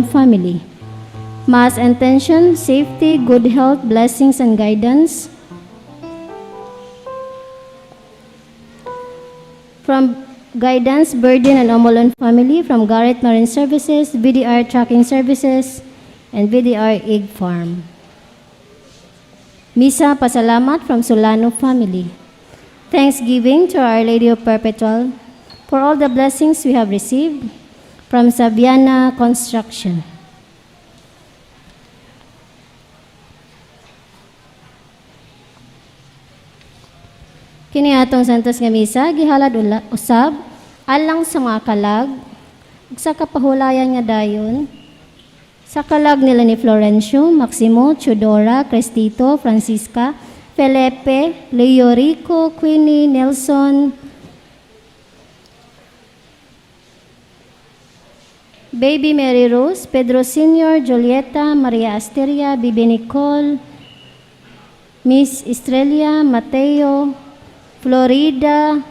Omolon family. Mass intention, safety, good health, blessings, and guidance. From Guidance, Burden, and Omolon family, from Garrett Marine Services, VDR Trucking Services, and VDR Egg Farm. Misa Pasalamat from Solano family. Thanksgiving to Our Lady of Perpetual for all the blessings we have received from Sabiana Construction. Kini atong santos nga misa gihalad usab alang sa mga kalag ug sa kapahulayan nga dayon sa kalag nila ni Florencio, Maximo, Chudora, Crestito, Francisca, Felipe, Leorico, Queenie, Nelson, Baby Mary Rose, Pedro Sr., Julieta, Maria Asteria, Bibi Nicole, Miss Estrella, Mateo, Florida,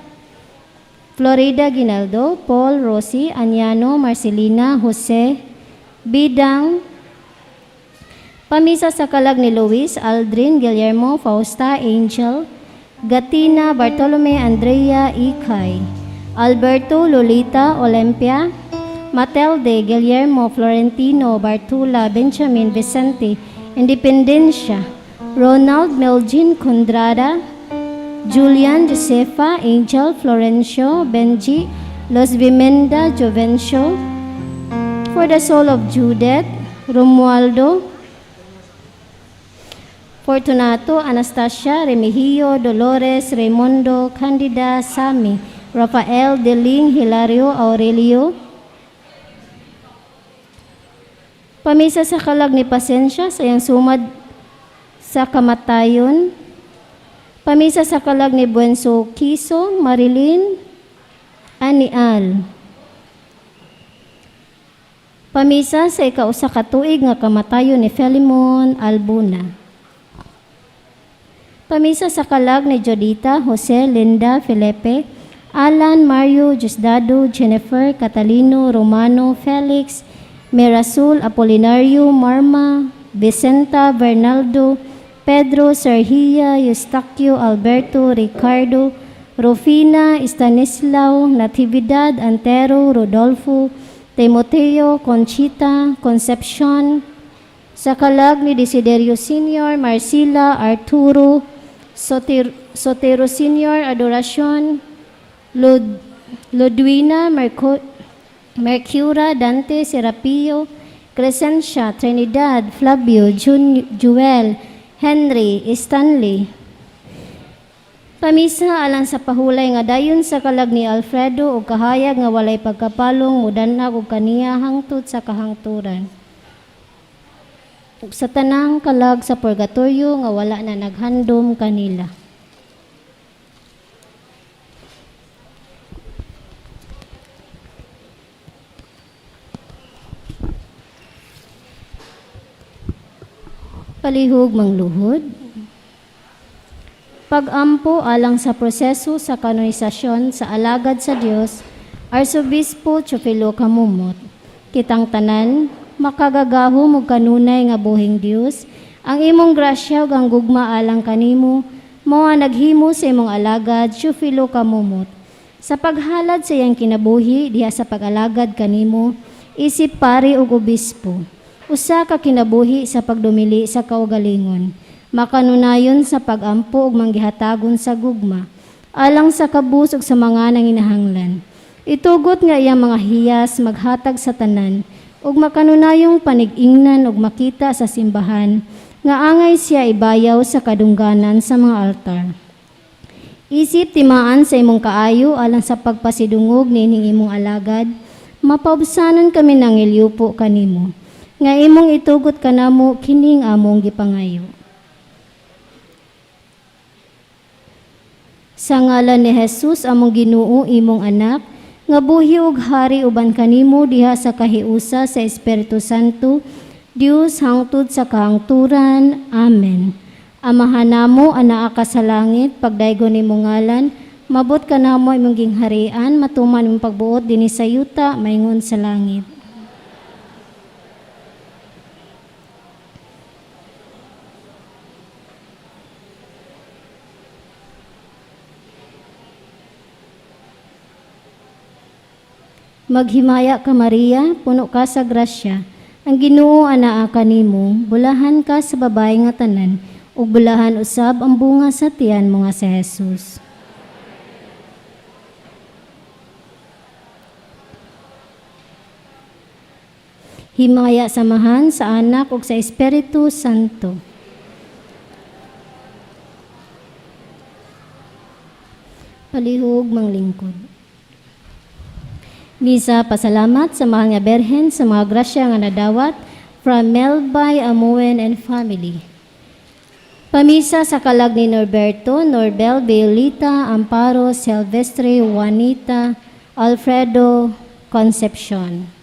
Florida Ginaldo, Paul, Rosie, Anyano, Marcelina, Jose, Bidang, Pamisa sa kalag ni Luis, Aldrin, Guillermo, Fausta, Angel, Gatina, Bartolome, Andrea, Ikay, Alberto, Lolita, Olympia, Matelde, Guillermo, Florentino, Bartula, Benjamin, Vicente, Independencia, Ronald, Melgin, Condrada, Julian, Josefa, Angel, Florencio, Benji, Los Vimenda, Jovencio, for the soul of Judith, Romualdo, Fortunato, Anastasia, Remigio, Dolores, Raimundo, Candida, Sami, Rafael, Deling, Hilario, Aurelio. Pamisa sa kalag ni Pasensya sa iyang sumad sa kamatayon. Pamisa sa kalag ni Buenso Kiso, Marilyn, Anial. Pamisa sa ikausa ka tuig nga kamatayon ni Felimon Albuna. Pamisa sa kalag ni Jodita, Jose, Linda, Felipe, Alan, Mario, Diosdado, Jennifer, Catalino, Romano, Felix, Merasul, Apolinario, Marma, Vicenta, Bernaldo, Pedro, Sergia, Eustaquio, Alberto, Ricardo, Rufina, Stanislao, Natividad, Antero, Rodolfo, Timoteo, Conchita, Concepcion, sa kalag ni Desiderio Sr., Marcila, Arturo, Sotero Sr., Adoracion, Ludwina, Mercura, Dante, Serapio, Crescencia, Trinidad, Flavio, Joel, Henry, Stanley. Pamisa alang sa pahulay nga dayon sa kalag ni Alfredo ug kahayag nga walay pagkapalong mudanag og kaniya hangtod sa kahangturan. Ug sa tanang kalag sa purgatorio nga wala na naghandom kanila. Palihog mangluhod. Pag-ampo alang sa proseso sa kanonisasyon sa alagad sa Dios, Arsobispo Teofilo Camomot. Kitang tanan, makagagahom ug kanunay nga buhing Dios, ang imong grasya ug ang gugma alang kanimo, mao ang naghimo sa imong alagad Teofilo Camomot. Sa paghalad sa iyang kinabuhi diha sa pag-alagad kanimo, isip pari ug obispo. Usa ka kinabuhi sa pagdumili sa kaugalingon, makanunayon sa pag-ampo ug manggihatagon sa gugma, alang sa kabus ug sa mga nanginahanglan. Itugot nga iyang mga hiyas maghatag sa tanan, ug makanunayong panig-ingnan ug makita sa simbahan, nga angay siya ibayaw sa kadungganan sa mga altar. Isip timaan sa imong kaayo alang sa pagpasidungog niining imong alagad, mapaubsanon kami nangilyopo kanimo, nga imong itugot kanamo kining among gipangayo. Sa ngalan ni Jesus among Ginoo imong anak, nga buhi ug hari uban kanimo diha sa kahiusa sa Espiritu Santo, Dios hangtod sa kahangturan. Amen. Amahan namo anaa ka sa langit, pagdaygon nimo ngalan, mabot kanamo imong gingharian, matuman imong pagbuot dinhi sa yuta maingon sa langit. Maghimaya ka Maria, puno ka sa grasya. Ang Ginoo anaa kanimo, bulahan ka sa babae nga tanan, ug bulahan usab ang bunga sa tiyan mo nga si Jesus. Himaya sa Amahan, sa Anak ug sa Espiritu Santo. Palihog manglingkod. Misa pasalamat sa mahal nga Berhen sa mga grasya nga nadawat from Melbay Amuen and family. Pamisa sa kalag ni Norberto, Norbel, Violita, Amparo, Silvestre, Juanita, Alfredo, Concepcion.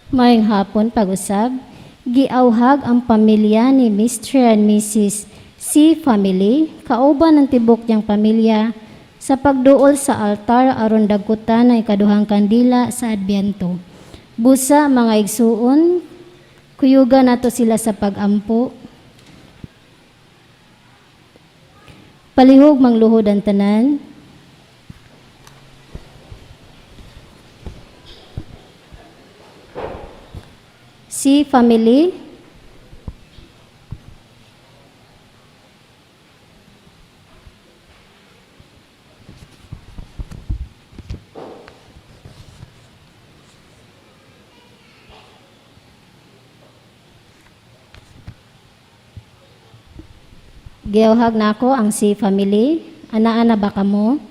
Maayong hapon pag-usab, giawhag ang pamilya ni Mr. and Mrs. C. Family, kauban ang tibok niyang pamilya, sa pagduol sa altar aron dagkutan ang ikaduhang kandila sa Adbyento. Busa mga igsuon, kuyuga nato sila sa pagampo. Palihog mangluhod ang tanan. C. Family. Giawhag nako ang C family. Anaa na ba kamo?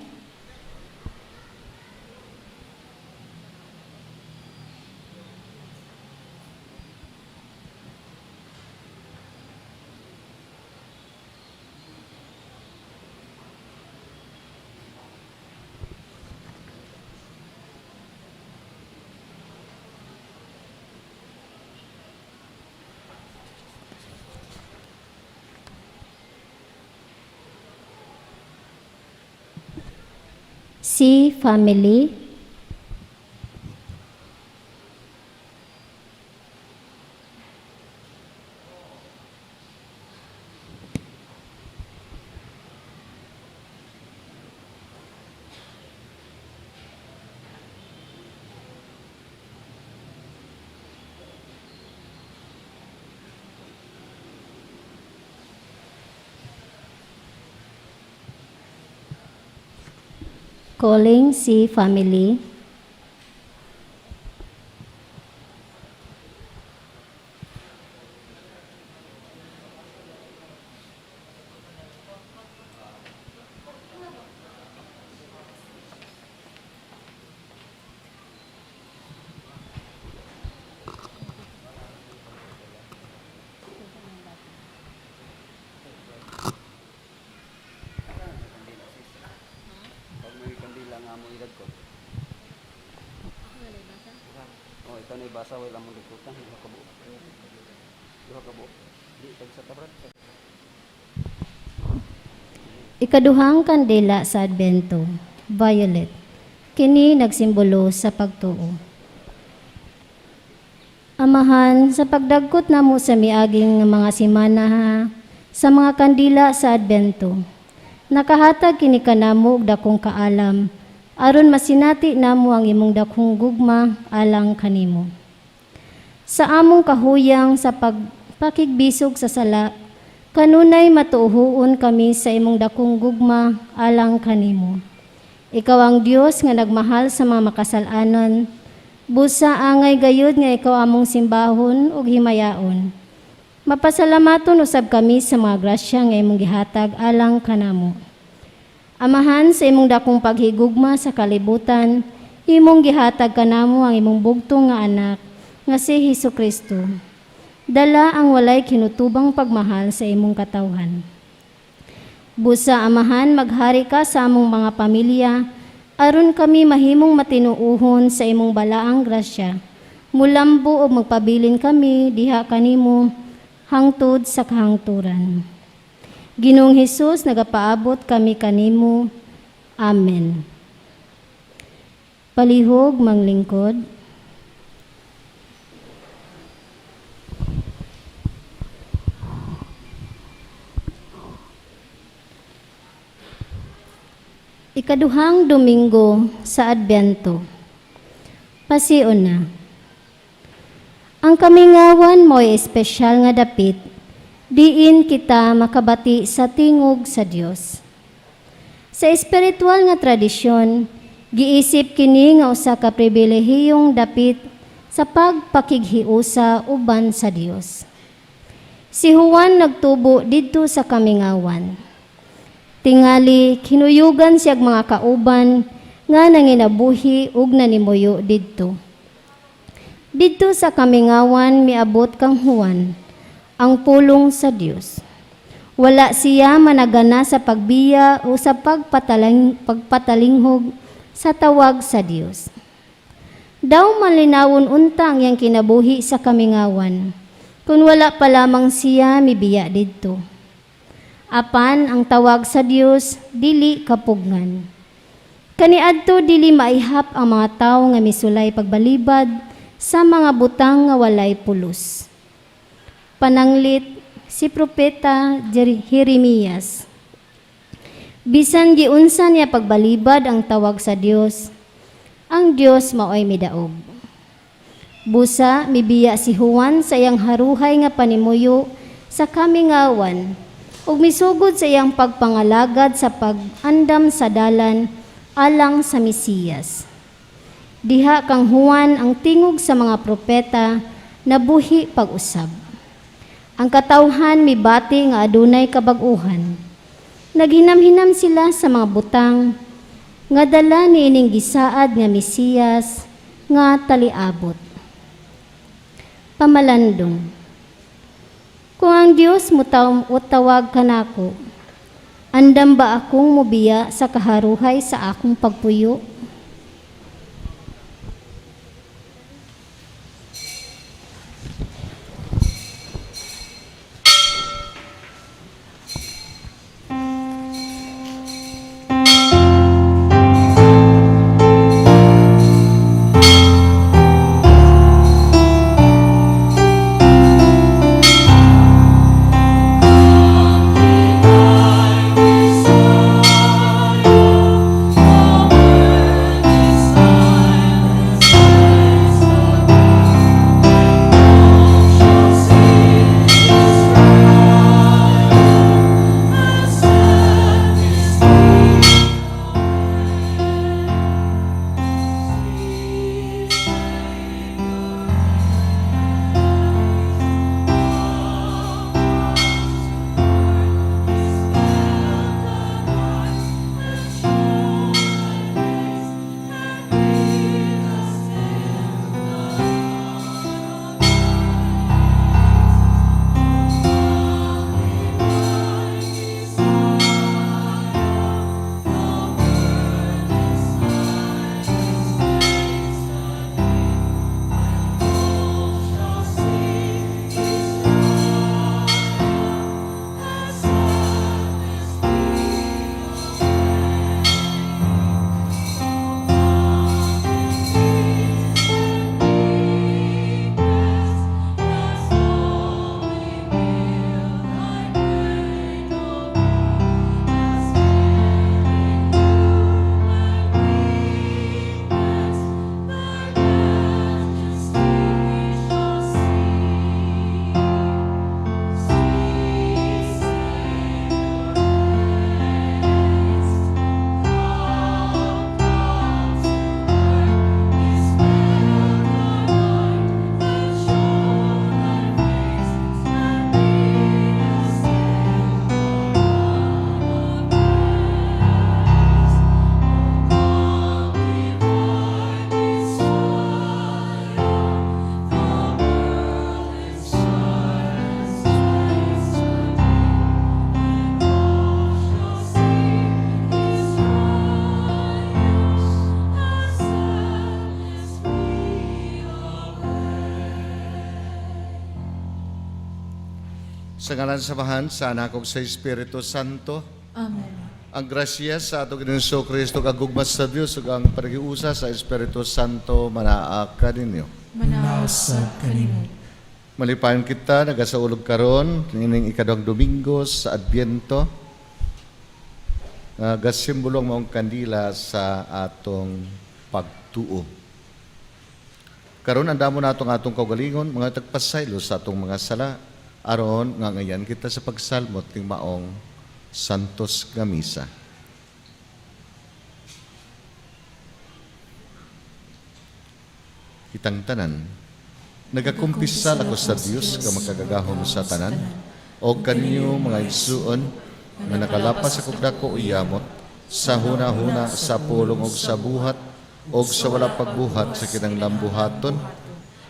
C family. Calling C family. Pag may kandila nga mo ilad ko. Oh, ikaw na ibasa wala mong likutan, duha ka buok. Duha ka buok. Di tag sa tabrat. Ikaduhang kandila sa Adbento, violet. Kini nagsimbolo sa pagtuo. Amahan, sa pagdagkot namo sa miaging nga mga simana ha, sa mga kandila sa Adbento, nakahatag kini kanamo og dakong kaalam aron masinati namo ang imong dakong gugma alang kanimo. Sa among kahuyang sa pagpakigbisog sa sala, kanunay matuohuon kami sa imong dakong gugma alang kanimo. Ikaw ang Dios nga nagmahal sa mga makasal-anon. Busa angay gayud nga ikaw among simbahon ug himayaon. Mapasalamaton usab kami sa mga grasya nga imong gihatag alang kanamo. Amahan, sa imong dakong paghigugma sa kalibutan, imong gihatag kanamo ang imong bugtong nga anak nga si Hesus Kristo. Dala ang walay kinutubang pagmahal sa imong katawhan. Busa, Amahan, maghari ka sa among mga pamilya, aron kami mahimong matinuohon sa imong balaang grasya. Mulambo ug magpabilin kami diha kanimo hangtod sa kahangturan. Ginoong Hesus, nagapaabot kami kanimo. Amen. Palihog manglingkod. Ikaduhang Domingo sa Adbyento. Pasion na. Ang kamingawan mo'y espesyal nga dapit, diin kita makabati sa tingog sa Dios. Sa espiritual nga tradisyon, giisip kini nga usa ka pribilehiyong dapit sa pagpakighiusa uban sa Dios. Si Juan nagtubo didto sa kamingawan. Tingali, kinuyugan siyag mga kauban nga nanginabuhi ug nanimuyo didto. Didto sa kamingawan miabot kang Juan, ang pulong sa Dios. Wala siya managana sa pagbiya o sa pagpatalinghog sa tawag sa Dios. Daw malinawon unta ang iyang kinabuhi sa kamingawan, kung wala pa lamang siya mibiya didto. Apan ang tawag sa Dios dili kapugnan. Kaniadto dili maihap ang mga tawo nga misulay pagbalibad sa mga butang nga walay pulos. Pananglit si propeta Jeremias. Bisan giunsa niya pagbalibad ang tawag sa Dios, ang Dios maoy midaog. Busa mibiya si Juan sa iyang haruhay nga panimuyo sa kamingawan ug misugod sa iyang pagpangalagad sa pag-andam sa dalan alang sa Mesiyas. Diha kang Juan ang tingog sa mga propeta nabuhi pag-usab. Ang katawhan mibati nga adunay kabag-uhan. Naghinam-hinam sila sa mga butang nga dala niining gisaad nga Mesiyas nga taliabot. Pamalandong. Kung ang Dios mutawag kanako, andam ba akong mubiya sa kaharuhay sa akong pagpuyo? Sa ngalan sa Amahan, sa Anak ug sa Espiritu Santo. Amen. Ang grasya sa atong Ginoong Kristo kag gugma sa Dios ug ang paghiusa sa Espiritu Santo manaa kaninyo. Manaa usab kanimo. Malipayon kita nagasaulog karon niining ikaduhang Domingo sa Adbyento. Nga gasimbolo ang maong kandila sa atong pagtuo. Karon andamo nato ang atong kaugalingon mga tagpasaylo sa atong mga sala aron nga ngayan kita sa pagsalmot ning maong Santos nga Misa. Kitang tanan, nagakumpisal ako sa Dios nga makagagahom sa tanan, o kaninyo mga igsuon nga nakalapas ako dako uyamot sa huna-huna, sa pulong og sa buhat, og sa wala pagbuhat sa kinahanglang buhaton,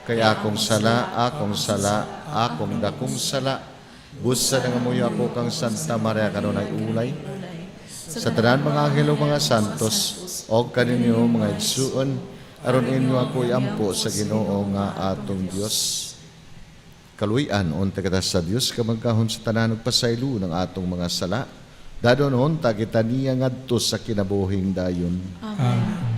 kay akong sala, akong sala, akong dakong sala. Busa nangamuyo ako kang Santa Maria kanunay ulay, sa tanan mga anghel ug mga santos, og kaninyo mga igsuon, aron inyo ako iampo sa Ginoo nga atong Dios. Kaluy-an unta kita sa Dios nga magahom sa tanan ug pasaylo ng atong mga sala. Dadon unta kita niya ngadto sa kinabuhing dayon. Amen.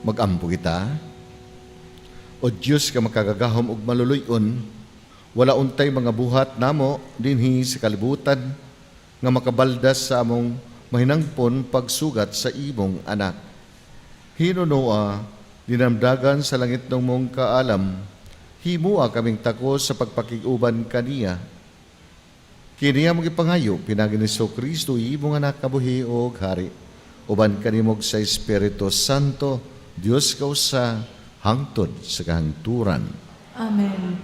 Magampo kita. O Dios nga makagagahom ug maluluy-on, wala untay mga buhat namo dinhi sa kalibutan nga makabaldas sa among mahinangpon pagsugat sa imong anak. Hinunoa, dinamdagan sa langit ng mong kaalam, himua kaming takos sa pagpakig-uban kaniya. Kini among gipangayo, pinagi ni Kristo, imong anak kabuhi og hari. Uban kanimo ug sa Espiritu Santo, Dios kausa hangtod sa kahangturan. Amen.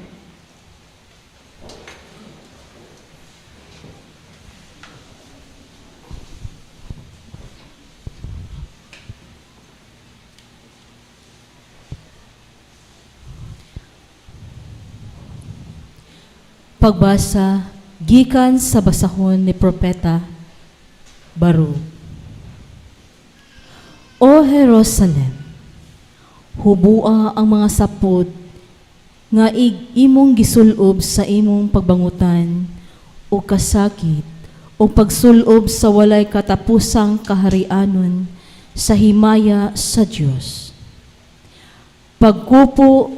Pagbasa gikan sa basahon ni Propeta Baruch. O Jerusalem, hubua ang mga sapot nga imong gisulob sa imong pagbangutan o kasakit o pagsulob sa walay katapusang kaharianon sa himaya sa Dios. Pagkupo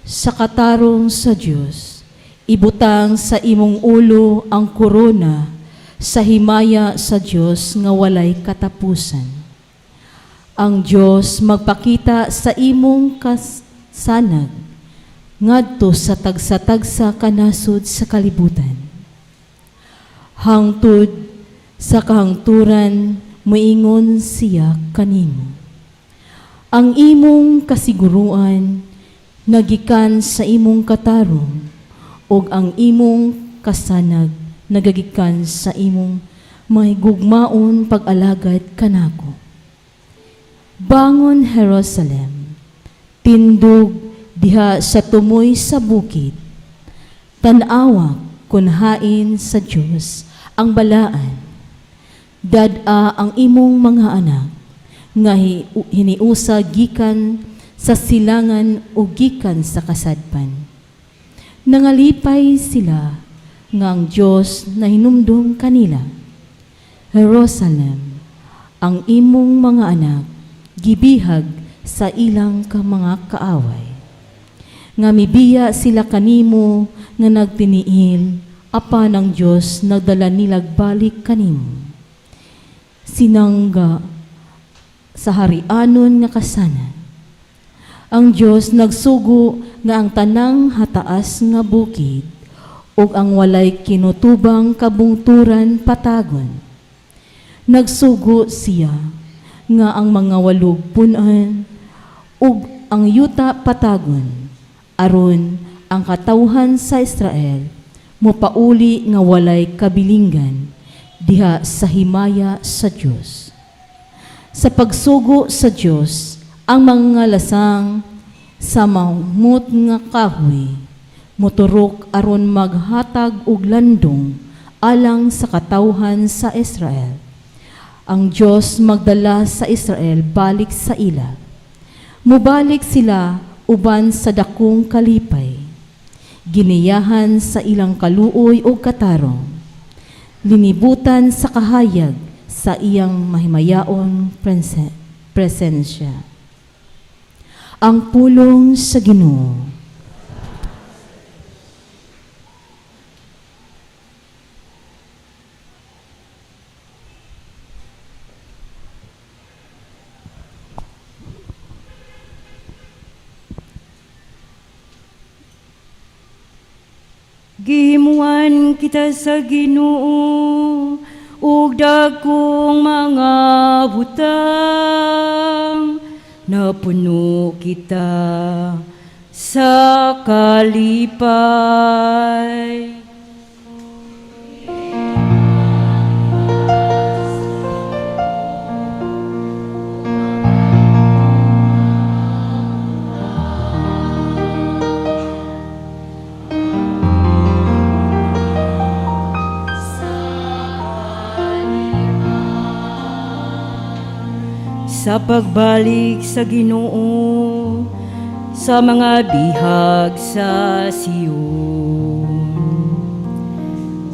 sa katarong sa Dios, ibutang sa imong ulo ang korona sa himaya sa Dios nga walay katapusan. Ang Dios magpakita sa imong kasanag ngadto sa tagsa-tagsa kanasod sa kalibutan. Hangtod sa kahangturan moingon siya kanimo. Ang imong kasiguruan nagikan sa imong katarong ug ang imong kasanag nagagikan sa imong mahigugmaon pag-alagad kanako. Bangon, Jerusalem, tindog diha sa tumoy sa bukid. Tan-awa kun hain sa Dios ang balaan. Dad-a ang imong mga anak nga hiniusa gikan sa silangan o gikan sa kasadpan. Nangalipay sila nga ang Dios nahinumdum kanila. Jerusalem, ang imong mga anak gibihag sa ilang ka mga kaaway. Nga mibiya sila kanimo nga nagtiniil, apan ang Dios nagdala nilag balik kanimo. Sinangga sa harianon nga kasanan. Ang Dios nagsugo nga ang tanang hataas nga bukid ug ang walay kinutubang kabungturan patagon. Nagsugo siya nga ang mga walog punan ug ang yuta patagon, aron ang katawhan sa Israel mopauli nga walay kabilinggan diha sa himaya sa Dios. Sa pagsugo sa Dios, ang mga lasang sa mamot nga kahoy moturok aron maghatag og landong alang sa katawhan sa Israel. Ang Dios magdala sa Israel balik sa ila. Mubalik sila uban sa dakong kalipay. Giniyahan sa ilang kaluoy o katarong. Linibutan sa kahayag sa iyang mahimayaon presensya. Ang pulong sa Ginoo. Gihimuan kita sa Ginoo ug dagkong mga butang, napuno kita sa kalipay. Sa pagbalik sa Ginoo sa mga bihag sa Sion,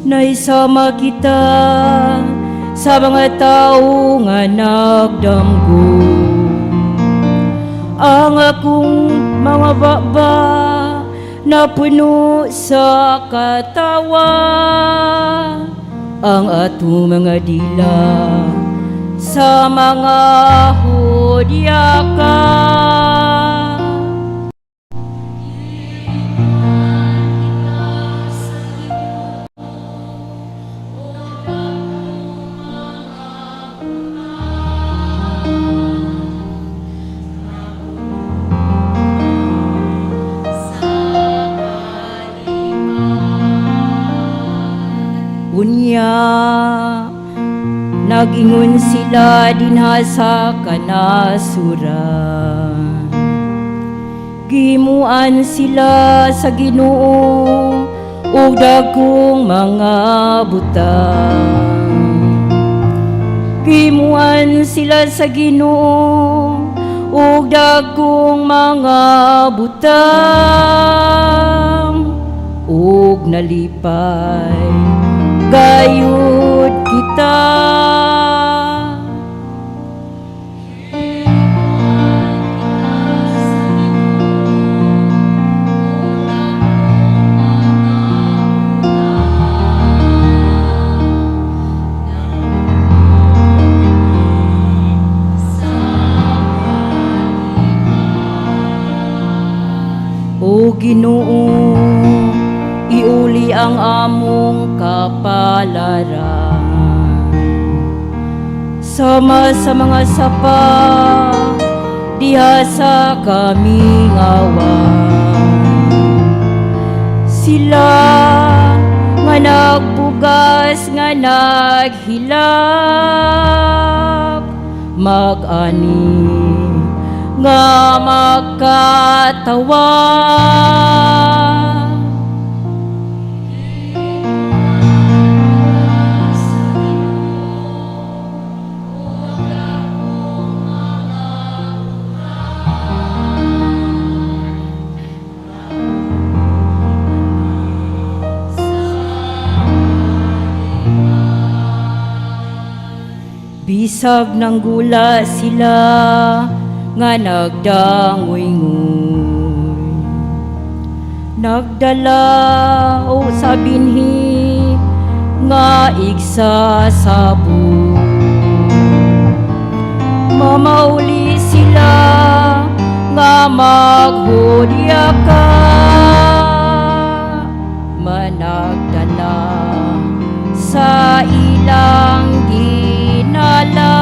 naisama kita sa mga tao nga nagdamgo. Ang akong mga baba napuno sa katawa, ang atong mga dila sa mga hudyaka. Unya, nag-ingon sila dinha sa kanasuran. Gimuan sila sa Ginoo ug dagkong mga butang. Gimuan sila sa Ginoo ug dagkong mga butang, ug nalipay gayud kita. O Ginoo, iuli ang among kapalaran sama sa mga sapa diha sa kamingawan. Sila nga nagpugas nga naghilak, mag-ani nga makatawa. Bisag nanggula sila nga nagdangoy-ngoy. Nagdala o sa binhi nga igsa sabo. Mamauli sila nga maghudya ka. Managdala sa ilang ginala.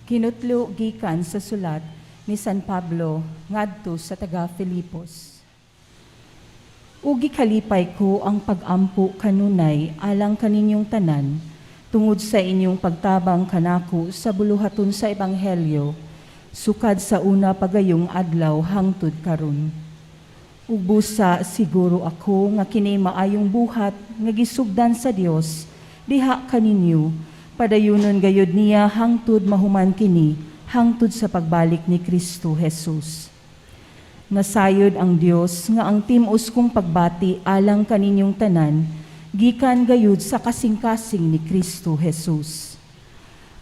Kinutlo gikan sa sulat ni San Pablo ngadto sa taga Filipos. Ugi kalipay ko ang pagampo kanunay alang kaninyong tanan tungod sa inyong pagtabang kanako sa buluhaton sa ebanghelyo sukad sa una pagayong adlaw hangtod karon. Ug busa siguro ako nga kini maayong buhat nga gisugdan sa Dios diha kaninyo padayunon gayud niya hangtod mahuman kini hangtod sa pagbalik ni Kristo Jesus. Nasayod ang Dios nga ang tim-os kong pagbati alang kaninyong tanan gikan gayud sa kasing-kasing ni Kristo Jesus.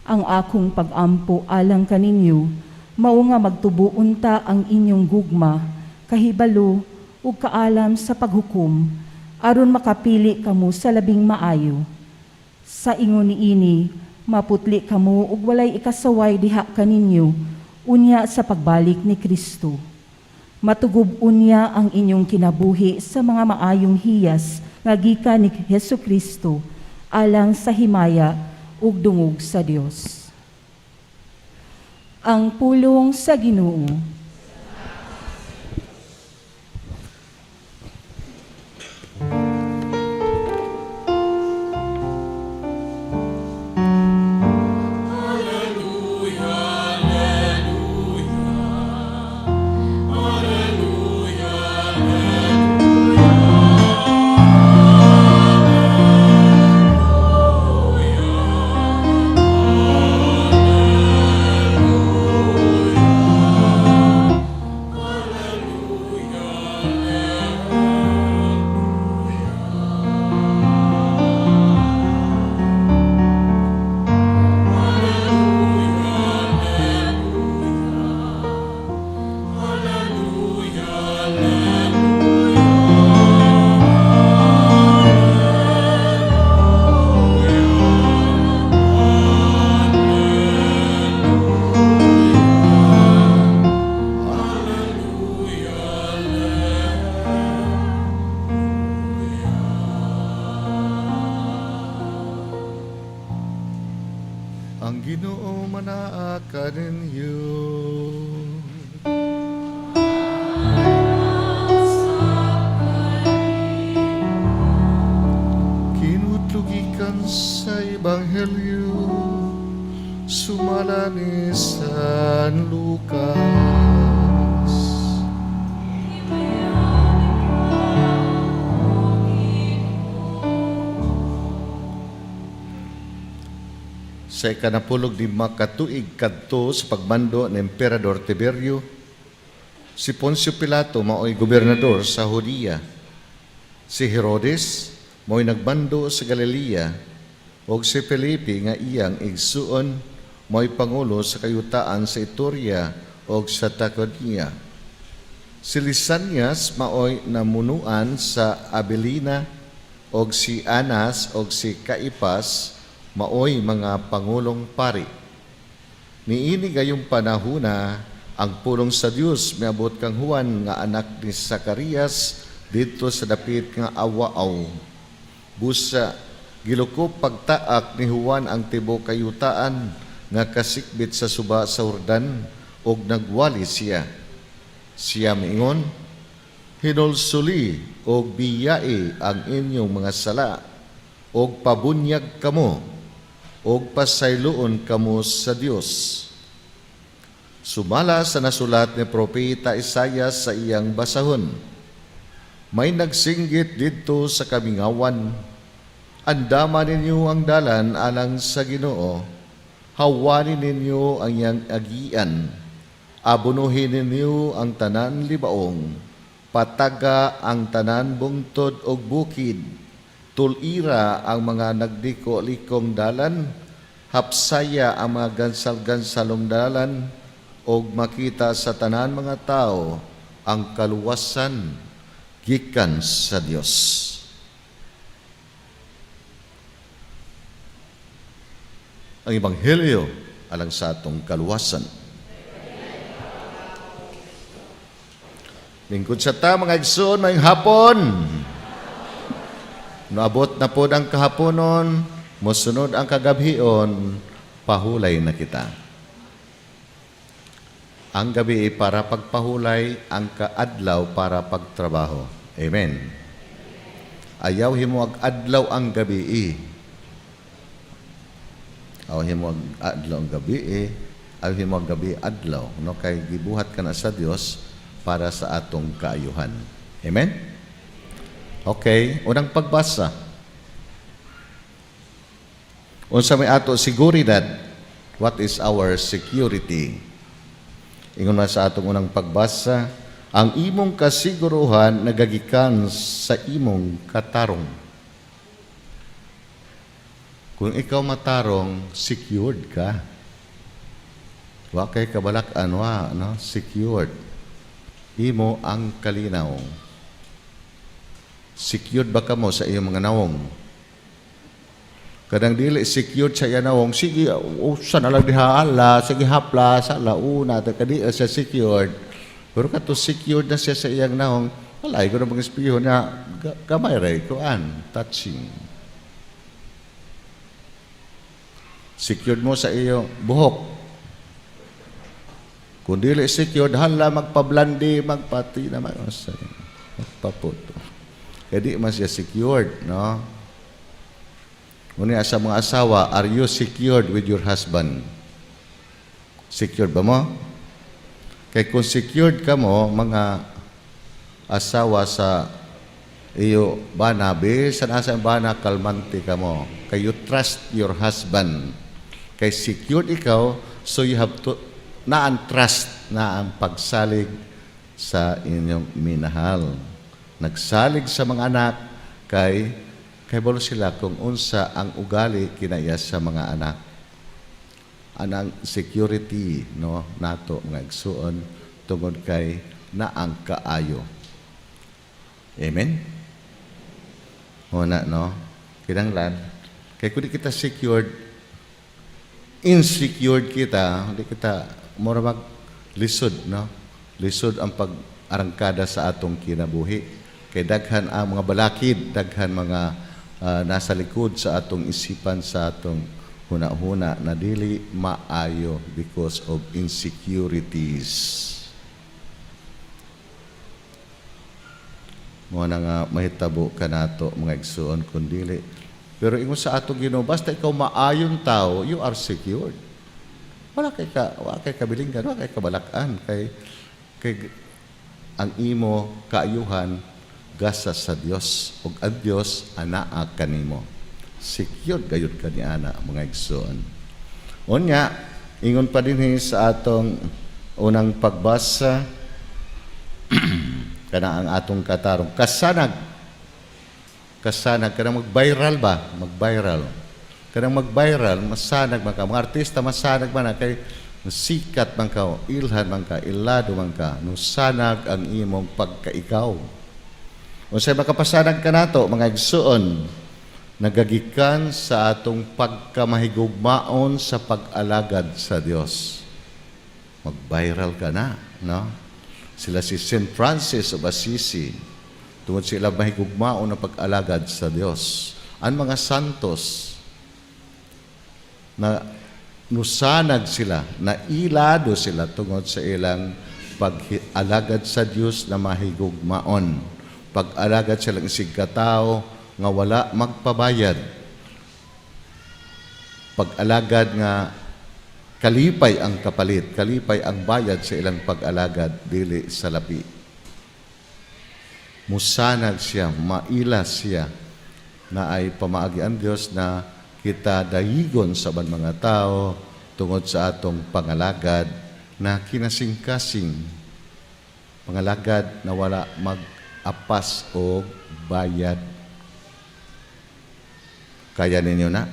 Ang akong pagampo alang kaninyo mao nga magtubo unta ang inyong gugma, kahibalo ug kaalam sa paghukom aron makapili kamo sa labing maayo. Sa ingon niini, maputli kamo ug walay ikasaway diha kaninyo unya sa pagbalik ni Kristo. Matugub unya ang inyong kinabuhi sa mga maayong hiyas nga gikan ni Hesus Kristo alang sa himaya ug dungog sa Dios. Ang pulong sa Ginoo. Ang Ginoo manaa kaninyo. Kinutlo gikan sa Ebanghelyo sumala ni San Lucas. Sa ikanapulog 5 ka tuig kadto sa pagmando ni Emperador Tiberio, si Poncio Pilato mao'y gobernador sa Judea. Si Herodes mao'y nagmando sa Galilea, ug si Felipe nga iyang igsuon mao'y pangulo sa kayutaan sa Ituria ug sa Traconia. Si Lisanias mao'y namunuan sa Abilina, og si Anas og si Caipas maoy mga pangulong pari. Niini gayong panahuna ang pulong sa Dios miabot kang Juan nga anak ni Zacarias didto sa dapit nga Awaaw. Busa gilukop pagtaak ni Juan ang tibuok kayutaan nga kasikbit sa suba sa Jordan ug nagwali siya. Siya miingon, "Hinulsuli og biyai ang inyong mga sala Og pabunyag kamo, og pasayloon kamo sa Dios. Sumala sa nasulat ni Propeta Isayas sa iyang basahon, may nagsinggit didto sa kamingawan, "Andama ninyo ang dalan alang sa Ginoo, hawanin ninyo ang iyang agian, abunuhin ninyo ang tanan libaong, pataga ang tanan bungtod og bukid, tulira ang mga nagliko-likong dalan, hapsaya ang mga gansal-gansalong dalan, og makita sa tanan mga tao ang kaluwasan gikan sa Dios." Ang Ebanghelyo alang sa atong kaluwasan. Lingkod sa ta, mga igsoon, maayong hapon. Naabot na pod ang kahaponon, mosunod ang kagabhion, pahulay na kita. Ang gabi para pagpahulay, ang kaadlaw para pagtrabaho. Amen. Ayaw himo ag adlaw ang gabi. Ayaw himo ag adlaw ang gabi. Ayaw himo ag gabi adlaw. No? Kay gibuhat ka na sa Dios para sa atong kaayuhan. Amen? Okay, unang pagbasa. Unsa may ato seguridad? What is our security? Ingon man sa atong unang pagbasa, ang imong kasiguruhan nagagikan sa imong katarong. Kung ikaw matarong, secured ka. Wa kay kabalak-an, wa, no? Secured. Imo ang kalinaw. Secured ba kamo sa iyong mga nawong? Kanang dili secured sa iyang nawong, sige, usa na lang diha, ala, sige hapla, sa launa, ta kadi siya secured. Pero kato secured na siya sa iyang nawong, wala, ko na mga espiho niya, gamay ray, kuan, touching. Secured mo sa iyong buhok. Kung dili secured, hala, magpablandi, magpati na, magpaputo. Kaya di man siya secured, no? Ngunit sa mga asawa, are you secured with your husband? Secured ba mo? Kaya kung secured ka mo, mga asawa sa iyo bana, bisan asa ang bana, kalmante ka mo. Kay you trust your husband. Kay secured ikaw, so you have to, naan trust, na ang pagsalig sa inyong minahal. Nagsalig sa mga anak, kay balo sila kung unsa ang ugali kinaya sa mga anak. Anang security, no, nato mga igsuon tungod kay naang kaayo. Amen? Una, no? Kinanglan, kay kung di kita secured, insecured kita, di kita mura mag lisod, no? Lisod ang pag-arangkada sa atong kinabuhi. Kay daghan ang mga balakid, daghan mga nasa likod sa atong isipan, sa atong huna-huna na dili maayo because of insecurities. Mo na nga mahitabo kanato mga igsuon kun dili. Pero ingon sa atong Ginoo, basta ikaw maayon tao, you are secured. Wala kay ka, wala kay kabilingan, wala kay kabalak-an, kay ang imo kaayuhan gasa sa Dios ug ang Dios anaa kanimo. Secured gayud ka ni ana mga igsoon. Unya, ingon pa dinhi sa atong unang pagbasa kana ang atong katarong kasanag. Kasanag kanang mag-viral ba? Mag-viral. Kanang mag-viral, masanag man ka. Mga artista masanag man na kay sikat man ka, ilhan man ka, ilado man ka, nusanag ang imong pagkaikaw. Unsay makapasanag ka nato mga igsuon, nagagikan sa atong pagkamahigugmaon sa pag-alagad sa Dios. Mag-viral ka na, no? Sila si Saint Francis of Assisi, tungod sila mahigugmaon na pag-alagad sa Dios. Ang mga santos na nusanag sila, nailado sila tungod sa ilang pag-alagad sa Dios na mahigugmaon. Pag-alagad silang isig katao nga wala magpabayad. Pag-alagad nga kalipay ang kapalit, kalipay ang bayad sa ilang pag-alagad dili sa lapi. Musanag siya, maila siya na ay pamaagi ang Dios na kita dayigon sa uban mga tao tungod sa atong pangalagad na kinasingkasing, pangalagad na wala mag-apas o bayad. Kaya ninyo na?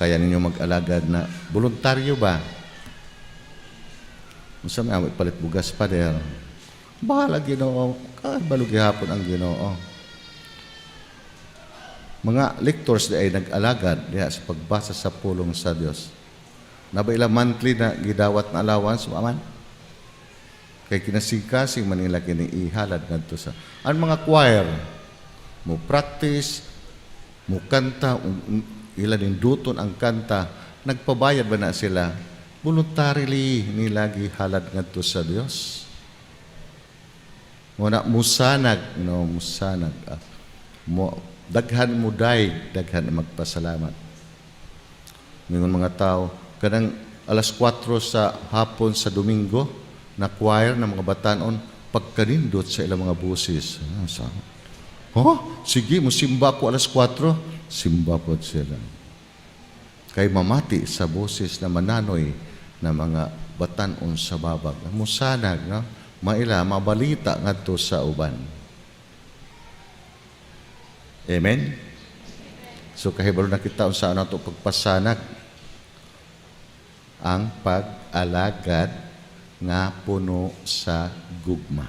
Kaya ninyo mag-alagad na voluntaryo ba? Unsa may amot palit bugas, Pader? Bahala Ginoo, kabalo gihapon ang Ginoo. Mga lectors di ay nag-alagad diha sa pagbasa sa pulong sa Dios. Naa ba ila monthly na gidawat na allowance, aman? Kay kinasingkasing man nila kini ihalad ngadto sa ang mga choir mo practice, mo kanta, ila ninduton ang kanta, nagpabayad ba na sila? Voluntarily nila gihalad ngadto sa Dios. Muna musanag, no, musanag. Mo daghan mo dayeg, daghan magpasalamat. Mingon mga tao, kanang alas 4 sa hapon sa Domingo, na choir ng mga batanon, pagkanindot sa ilang mga boses. Ah, oh, sige, musimba ko alas 4. Simba po sila. Kay mamati sa boses na mananoy na mga batanon sa babag. Musanag, no? Maila, mabalita ngadto sa uban. Amen? So kahibalo na kita unsa nato pagpasanag ang pag-alagad nga puno sa gugma.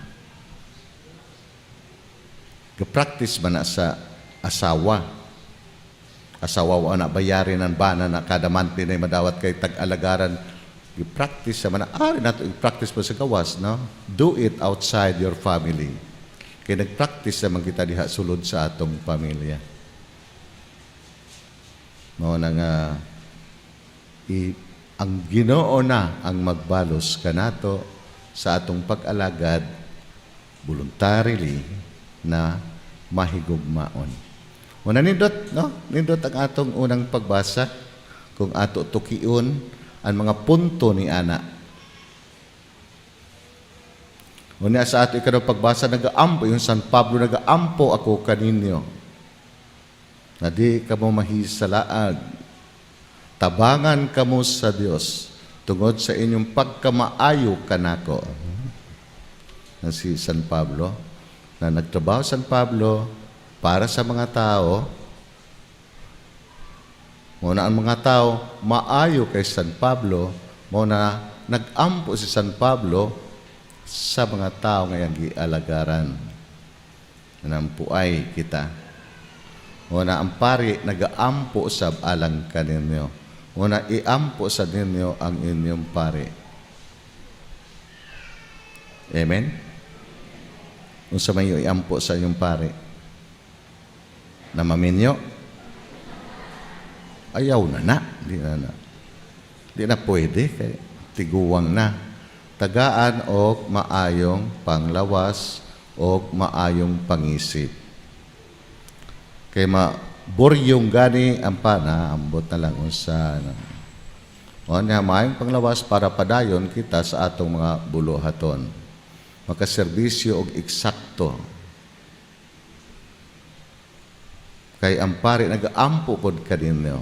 Ga-practice ba na sa asawa? Asawa wa na bayarin ang bana na kada monthly na madawat kay tag-alagaran. I-practice sa man. Ari nato i-practice pa sa gawas, no? Do it outside your family. Kay nag-practice naman kita diha sulod sa atong pamilya. Mao na nga ang Ginoo na ang magbalos kanato sa atong pag-alagad voluntarily na mahigugmaon. Una nindot, no? Nindot ang atong unang pagbasa kung ato tukion ang mga punto ni ana. Una sa ato ikaduhang pagbasa, nagaampo yung San Pablo, nagaampo ako kaninyo. Na di kamo mahisalaag. Tabangan kamo sa Dios tungod sa inyong pagkamaayo kanako. Na si San Pablo, na nagtrabaho San Pablo para sa mga tao, mao na ang mga tao maayo kay San Pablo, mao na nag-ampo si San Pablo sa mga tao nga iyang gialagaran. Nampuay kita. Mao na ang pari nagaampo sa alang kaninyo. Mao na iampo sa ninyo ang inyong pari. Amen? Unsa may iampo sa inyong pari? Na maminyo? Ayaw na na. Di na na. Di na pwede. Kay tiguwang na. Tagaan og maayong panglawas og maayong pangisip. Kay ma buryong gani ang pana, ambot na lang unsa. O niya, maayong panglawas para padayon kita sa atong mga buluhaton. Makaserbisyo og eksakto. Kay ang pari nagaampo pod kaninyo.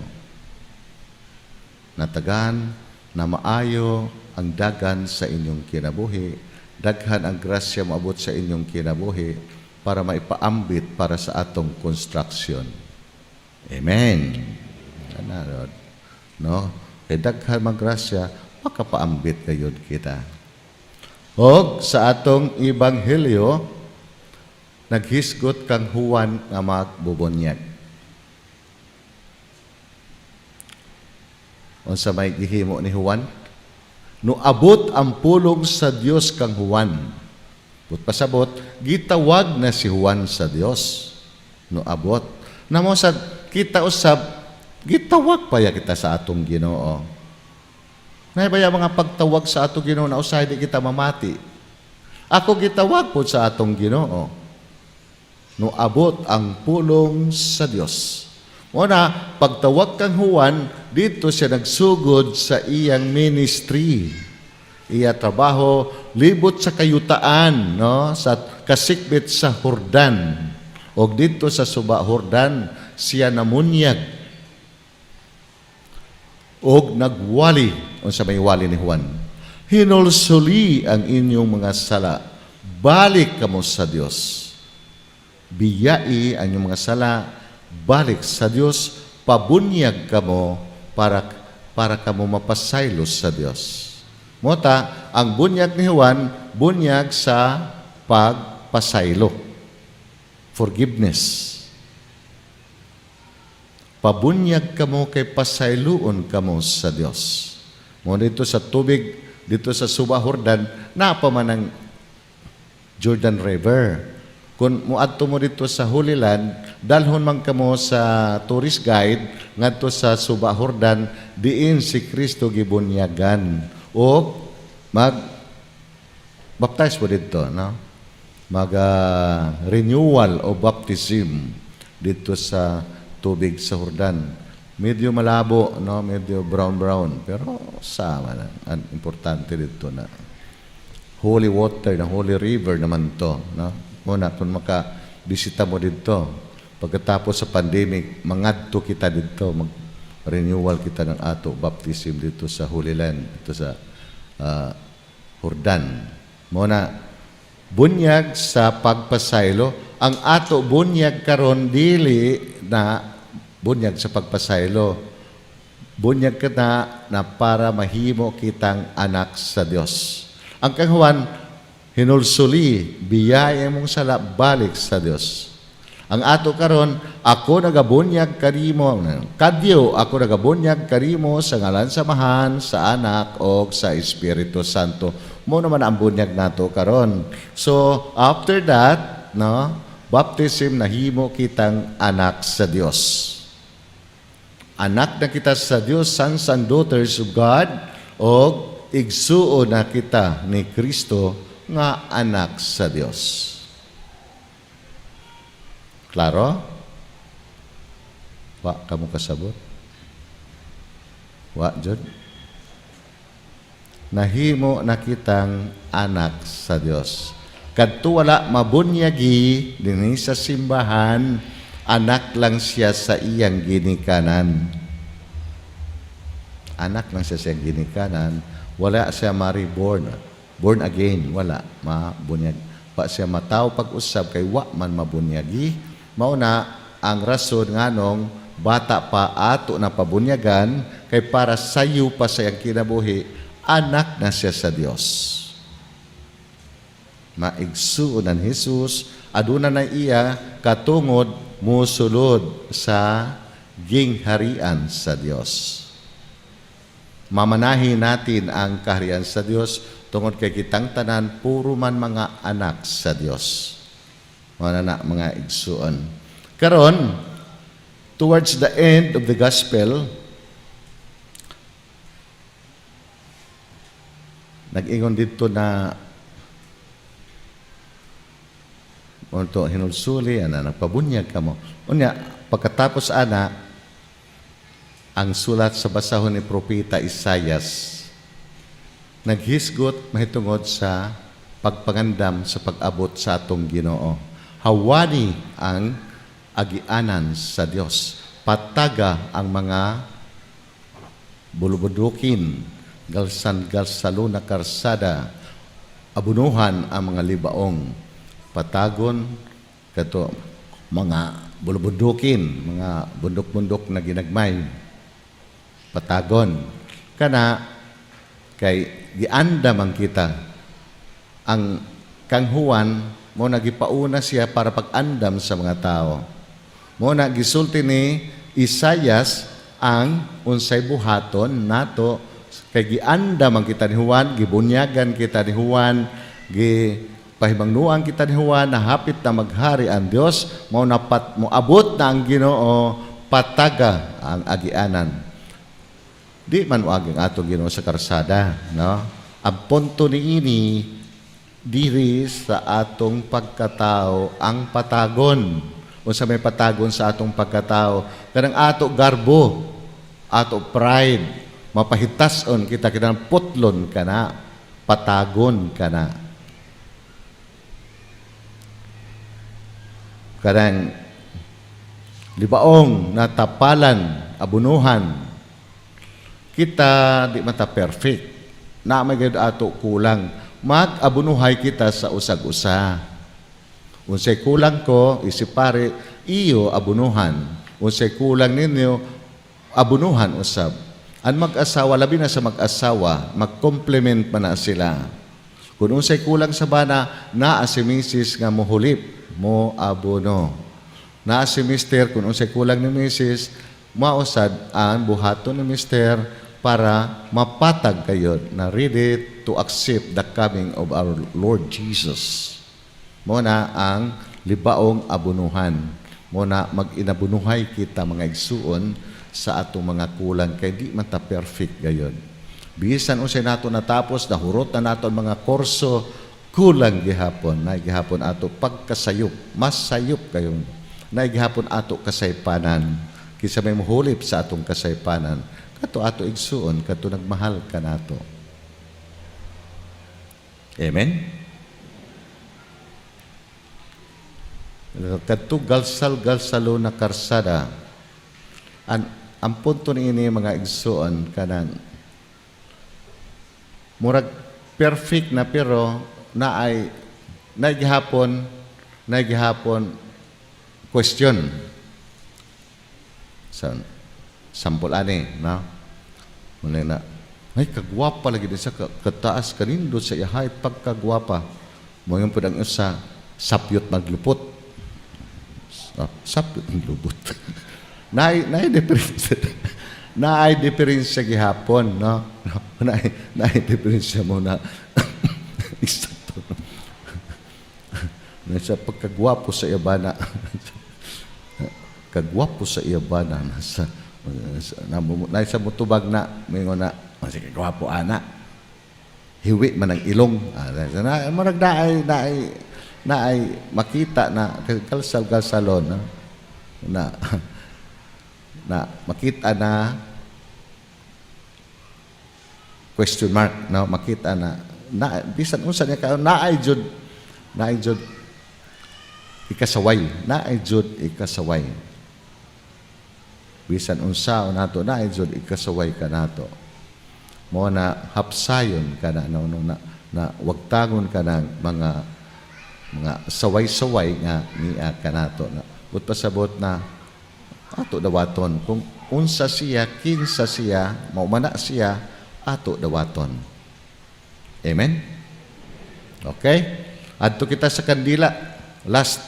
Natagan na maayo ang dagan sa inyong kinabuhi, daghan ang grasya maabot sa inyong kinabuhi para maipaambit para sa atong construction. Amen. Ano, no? Kay daghan mang grasya, makapaambit gayud kita. Og sa atong ebanghelyo, naghisgot kang Juan nga magbubunyag. Unsa may gihimo ni Juan? Noabot ang pulong sa Dios kang Juan. But pasabot, gitawag na si Juan sa Dios. Noabot. Namo sa kita usab, gitawag pa ya kita sa atong Ginoo. Naibaya mga pagtawag sa atong Ginoo na usahay di kita mamati. Ako gitawag po sa atong Ginoo. Noabot ang pulong sa Dios. Muna, pagtawag kang Juan, dito siya nagsugod sa iyang ministry. Iya trabaho, libot sa kayutaan, no? Sa kasikbit sa Jordan. O dito sa Suba Jordan, siya namunyag. Og nagwali, unsa may wali ni Juan? "Hinulsuli ang inyong mga sala. Balik kamo sa Dios. Biyai ang inyong mga sala, balik sa Dios, pabunyag kamo para kamo mapasaylo sa Dios." Mota, ang bunyag ni Juan, bunyag sa pagpasaylo. Forgiveness. Pabunyag kamo kay pasayloon kamo sa Dios. Mo dito sa tubig, dito sa Suba Jordan, naa pa man ang Jordan River. Kung muadto mo dito sa Holy Land, dalhon man kamo sa tourist guide ngadto sa Suba Jordan, diin si Kristo gibunyagan. O mag baptize mo dito, no? Mag renewal o baptism dito sa tubig sa Jordan. Medyo malabo, no? Medyo brown brown, pero sama na. Ang importante dito na holy water, na holy river naman to, no? Muna kung maka bisita mo dito, pagkatapos sa pandemic, mangadto kita dito, mag renewal kita ng ato baptism dito sa Holy Land, dito sa Jordan. Muna bunyag sa pagpasaylo, ang ato bunyag karon dili na bunyag sa pagpasaylo. Bunyag ka na na para mahimo kitang anak sa Dios. Ang kang Juan, hinulsuli, biyaya mong sala, balik sa Dios. Ang ato karon, ako nagabunyag kanimo, kadyo ako nagabunyag kanimo sa ngalan sa Amahan, sa Anak o sa Espiritu Santo. Mo naman ang bunyag nato karon. So after that, no, baptism, nahimo kitang anak sa Dios. Anak na kita sa Dios, sons and daughters of God, o igsuo na kita ni Kristo nga anak sa Dios. Klaro? Wa kamo kasabot? Wa jud? Nahimo na kitang anak sa Dios. Kadto wala mabunyagi dinhi sa simbahan, anak lang siya sa iyang ginikanan. Anak lang siya sa iyang ginikanan, wala siya ma-reborn. Born again, wala mabunyag. Wa siya mataw pag-usab kay wa man mabunyagi. Mao na ang rason nganong bata pa ato na pabunyagan, kay para sayo pa sa iyang kinabuhi, anak na siya sa Dios. Maigsuon ni Jesus, aduna na iya katungod musulod sa gingharian sa Dios. Mamanahin natin ang kaharian sa Dios tungod kay kitang tanan puro man mga anak sa Dios. Mao na, mga igsuon. Karon, towards the end of the gospel, nag-ingon dito na unto hinulsuli ana, nagpabunyag kamo. Unya pagkatapos ana, ang sulat sa basahon ni propeta Isayas naghisgot mahitungod sa pagpangandam sa pag-abot sa atong Ginoo. Hawani ang agianan sa Dios. Pataga ang mga bulubudukin, galsan-galsalo na karsada, abunuhan ang mga libaong, patagon kato mga bulubudukin, mga bundok-bundok na ginagmay, patagon. Kana kay giandam ang kita ang kang Juan mo nagipauna siya para pag-andam sa mga tao. Mo na gisulti ni Isayas ang unsay buhaton nato kay giandam ang kita ni Juan, gibunyagan kita ni Juan, gi pahibangnuan kita ni Juan na hapit na maghari ang Dios, mao na pat moabot na ang Ginoo, pataga ang agianan. Di man moagi ang atong Ginoo sa karsada, no? Ang punto niini diri sa atong pagkatao ang patagon. Unsa may patagon sa atong pagkatao? Kanang ato garbo, ato pride, mapahitason kita, kinahanglan putlon kana, patagon kana. Kanang libaong natapalan, abunuhan, kita di man ta perfect. Na may gayud ato kulang. Mag-abunuhay kita sa usag-usa. Unsay kulang ko, isip pare, iyo abunuhan. Unsay kulang ninyo, abunuhan usab. Ang mag-asawa, labi na sa mag-asawa, mag-complement man na sila. Kung unsay kulang sa bana, naa si misis nga mohulip, mo abono. Naa si mister, kung unsay kulang ni misis, mausad ang buhaton ni mister para mapatag kayo na ready to accept the coming of our Lord Jesus. Mo na ang libaong abunuhan. Mo na mag-inabunuhay kita, mga igsuon, sa atong mga kulang kay di man ta perfect gayon. Bisan unsay nato natapos, nahurot na nato ang mga kurso, kulang gihapon, na gihapon ato pagkasayop, mas sayop kayon. Na gihapon ato kasaypanan. Kinsa may muhulip sa atong kasaypanan, kato ato igsuon, kato nagmahal kanato. Amen? Kadto galsal-galsalo na karsada. Ang punto niini, mga igsuon, kanang murag perfect na pero naay naay gihapon question. Sa sample ani na muna na ay kagwapa lagi din sa kataas kanindot sa iyahay pagkagwapa mo yung pud ang usa sapyot maglupot. Ah, sapyot maglupot. Naay diferensya. Naay diferensya gihapon, no? Naay diferensya mo na eksakto. Na sa pagkagwapo sa iya bana. Kagwapo sa iya bana nasa na, na sa mutubag na mingon na, "Oh, sige gwapo ana." Hiwi man ang ilong. Ah, na, murag naay makita na kalsal galsalon na na, na makita na question mark, no? Makita na na bisan unsa niya ka naay jud ikasaway, naay jud ikasaway. Bisan unsa nato, naay jud ikasaway kanato. Mo na hapsayon ka na, no, no, na, na wagtangon ka ng mga saway-saway nga niya kanato na but pasabot na ato dawaton kung unsa siya, kinsa siya, maumana siya, ato dawaton. Amen. Okay, adto kita sa kandila. Last,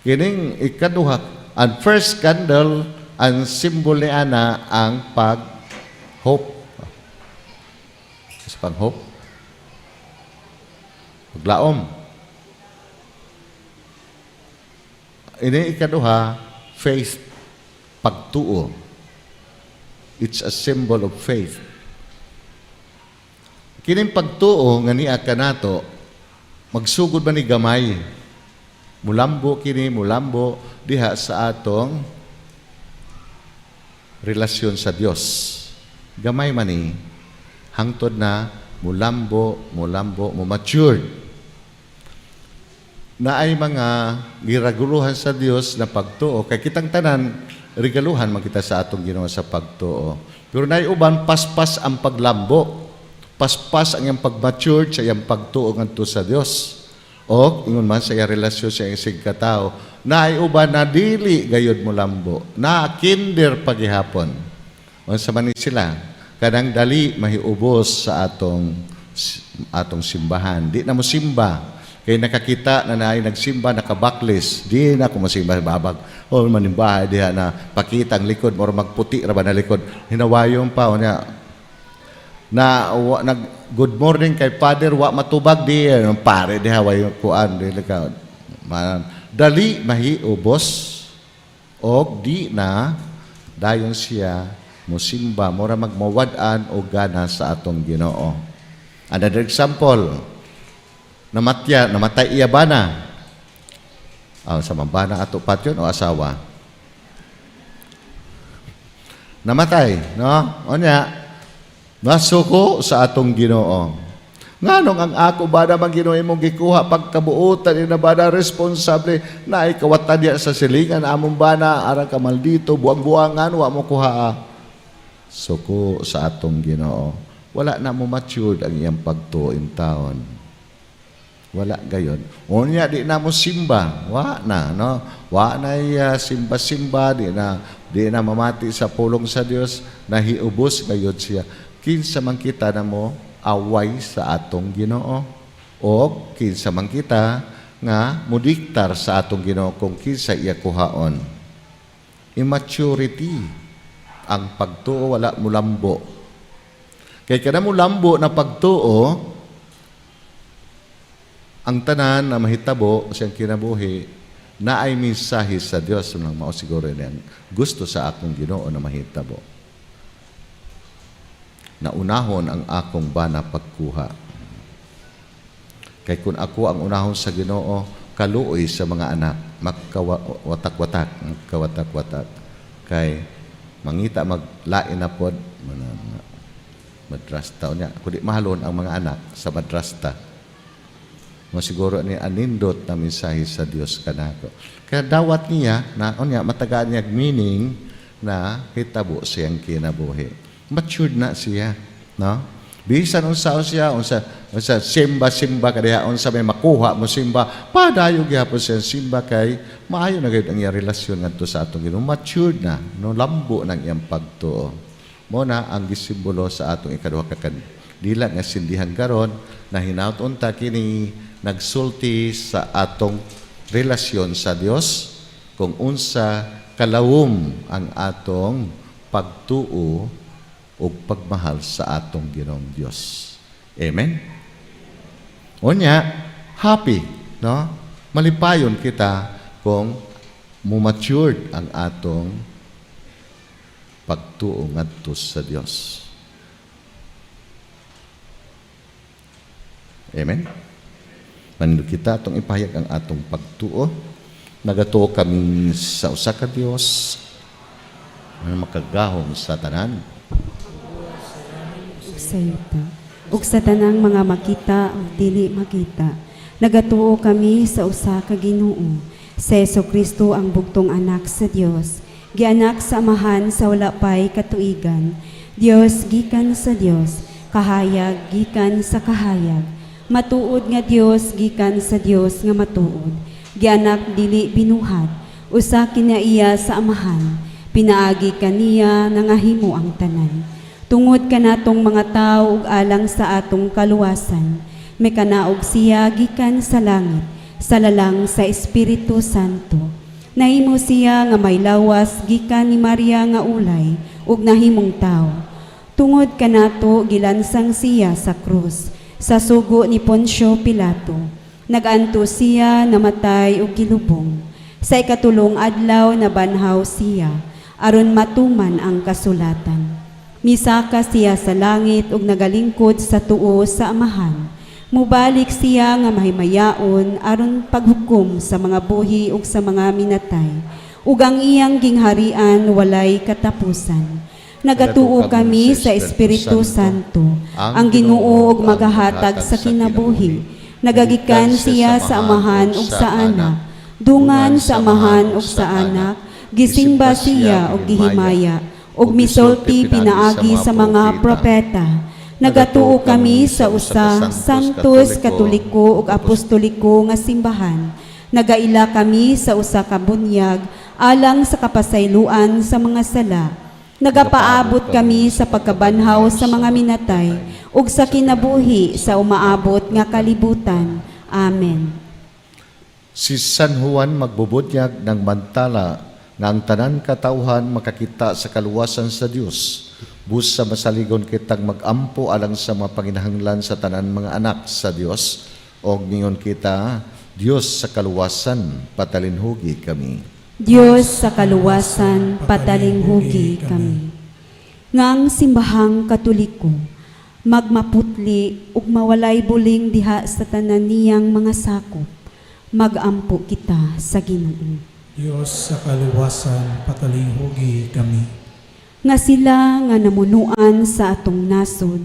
kining ikaduha, ang first candle, ang symbol ni ana ang pag hope, sa pag hope, paglaom. Ini ikaduha, faith, pagtuo. It's a symbol of faith. Kining pagtuo nga niya kanato, magsugod ba ni gamay? Mulambo kini, mulambo diha sa atong relasyon sa Dios. Gamay man ni hangtod na mulambo, mulambo, mo matured. Na ay mga giraguluhan sa Dios na pagtuo kay kitang tanan regaluhan man kita sa atong Ginoo sa pagtuo. Pero naay uban paspas ang paglambo. Paspas ang iyang pag-mature sa iyang pagtuo ngadto sa Dios. O ingon man sa iyang relasyon sa iyang isigkatao. Naay uban na dili gayod molambo, na kinder pagihapon. Unsa man ni sila? Kanang dali mahiubos sa atong simbahan. Di na mo simba. Kay nakakita na naay nagsimba nakabaklis, di na ko mosimba, babag. O manimbahay diha na pakita ang likod or magputi ra ba na likod. Hinawayon pa unya na wa, nag good morning kay father, wa matubag di pare diha way kuan di ka man, dali mahiubos og di na dayon siya mosimba, mura magmawad-an og gana sa atong Ginoo. Another example, namatya, namatay iya bana. Ah, sa mambana ato patyon o asawa? Namatay, no? Unya, nasuko sa atong Ginoo. Nganong ang ako ba naman Ginoo imong gikuha pagkabuotan ina bana responsable na ay kawatan diya sa silingan among bana ara ka maldito buang-buangan wa mo kuha. Suko sa atong Ginoo. Wala na mo matured ang iyang pagtuo in taon. Wala gayon. Unya di na mo simba, wa na, no? Wa na iya simba-simba, di na mamati sa pulong sa Dios, nahiubos gayod siya. Kinsa man kita na mo away sa atong Ginoo o kinsa man kita nga mudiktar sa atong Ginoo kung kinsa iya kuhaon. Immaturity ang pagtuo, wala mulambo. Kay kada mulambo na pagtuo, ang tanan na mahitabo siyang kinabuhi na ay mensahe sa Dios nang mao siguro niyang gusto sa akong Ginoo na mahitabo. Naunahon ang akong bana pagkuha. Kay kung ako ang unahon sa Ginoo, kaluoy sa mga anak, magkawatak-watak, magkawatak-watak. Kay mangita maglain na pod mga madrasta niya. Kundi mahalon ang mga anak sa madrasta. Mo siguro ni anindot na mensahe sa Dios kanako. Kaya dawat niya na unya matagaan niya meaning na hitabo siyang kinabuhi. Matured na siya, no? Bisan unsa siya, unsa unsa simba-simba kadiha, unsa may makuha mo simba, padayo gyapon siya simba kay maayo na gayud ang iyang relasyon ngadto sa atong Ginoo. Matured na, no, lambo ng iyang pagtuo. Mo na ang gisimbolo sa atong ikaduha ka kandila nga sindihan karon na hinaut unta kini nagsulti sa atong relasyon sa Dios kung unsa kalawom ang atong pagtuo ug pagmahal sa atong Ginoong Dios. Amen. Unya, happy, no? Malipayon kita kung mumatured ang atong pagtuo ngadto sa Dios. Amen. Manindot kita atong ipahayag ang atong pagtuo. Nagatuo kami sa usa ka Dios nga makagagahom sa tanan. Ug sa yuta, ug sa tanang mga makita ug dili makita. Nagatuo kami sa usa ka Ginoo, sa Kristo ang bugtong anak sa Dios, gianak sa Amahan sa wala pay katuigan. Dios gikan sa Dios, kahayag gikan sa kahayag. Matuod nga Dios gikan sa Dios nga matuod. Gianak dili binuhat, usa kinaiya sa Amahan. Pinaagi kaniya nangahimo ang tanan. Tungod kanatong mga tawo ug alang sa atong kaluwasan, may kanaog siya gikan sa langit, sa lalang sa Espiritu Santo. Nahimo siya nga may lawas gikan ni Maria nga ulay ug nahimong tawo. Tungod kanato gilansang siya sa krus, sa sugo ni Poncio Pilato. Naganto siya, namatay ug gilubong. Sa ikatulong adlaw nabanhaw siya, aron matuman ang kasulatan. Misaka siya sa langit ug nagalingkod sa tuo sa Amahan. Mubalik siya nga mahimayaon aron paghukom sa mga buhi ug sa mga minatay. Ug ang iyang gingharian walay katapusan. Nagatuo kami sa Espiritu Santo, ang Ginoo ug magahatag sa kinabuhi. Nagagikan siya sa Amahan ug sa Anak. Dungan sa Amahan ug sa Anak, gisimba siya ug gihimaya ug misulti pinaagi sa mga propeta. Nagatuo kami sa usa santos, katoliko ug apostoliko nga simbahan. Nagaila kami sa usa ka bunyag alang sa kapasayloan sa mga sala. Nagapaabot kami sa pagkabanhaw sa mga minatay ug sa kinabuhi sa umaabot nga kalibutan. Amen. Si San Juan magbubunyag ng mantala nga ang tanan katawhan makakita sa kaluwasan sa Dios. Busa masaligon kitang magampo alang sa mga panginahanglan sa tanan mga anak sa Dios og ningon kita, Dios sa kaluwasan, patalinhugi kami. Diyos sa kaluwasan, patalinghugi kami. Nga ang simbahang Katoliko, magmaputli ug mawalay buling diha sa tanan niyang mga sakop, magampo kita sa Ginoo. Diyos sa kaluwasan, patalinghugi kami. Nga sila nga namunuan sa atong nasod,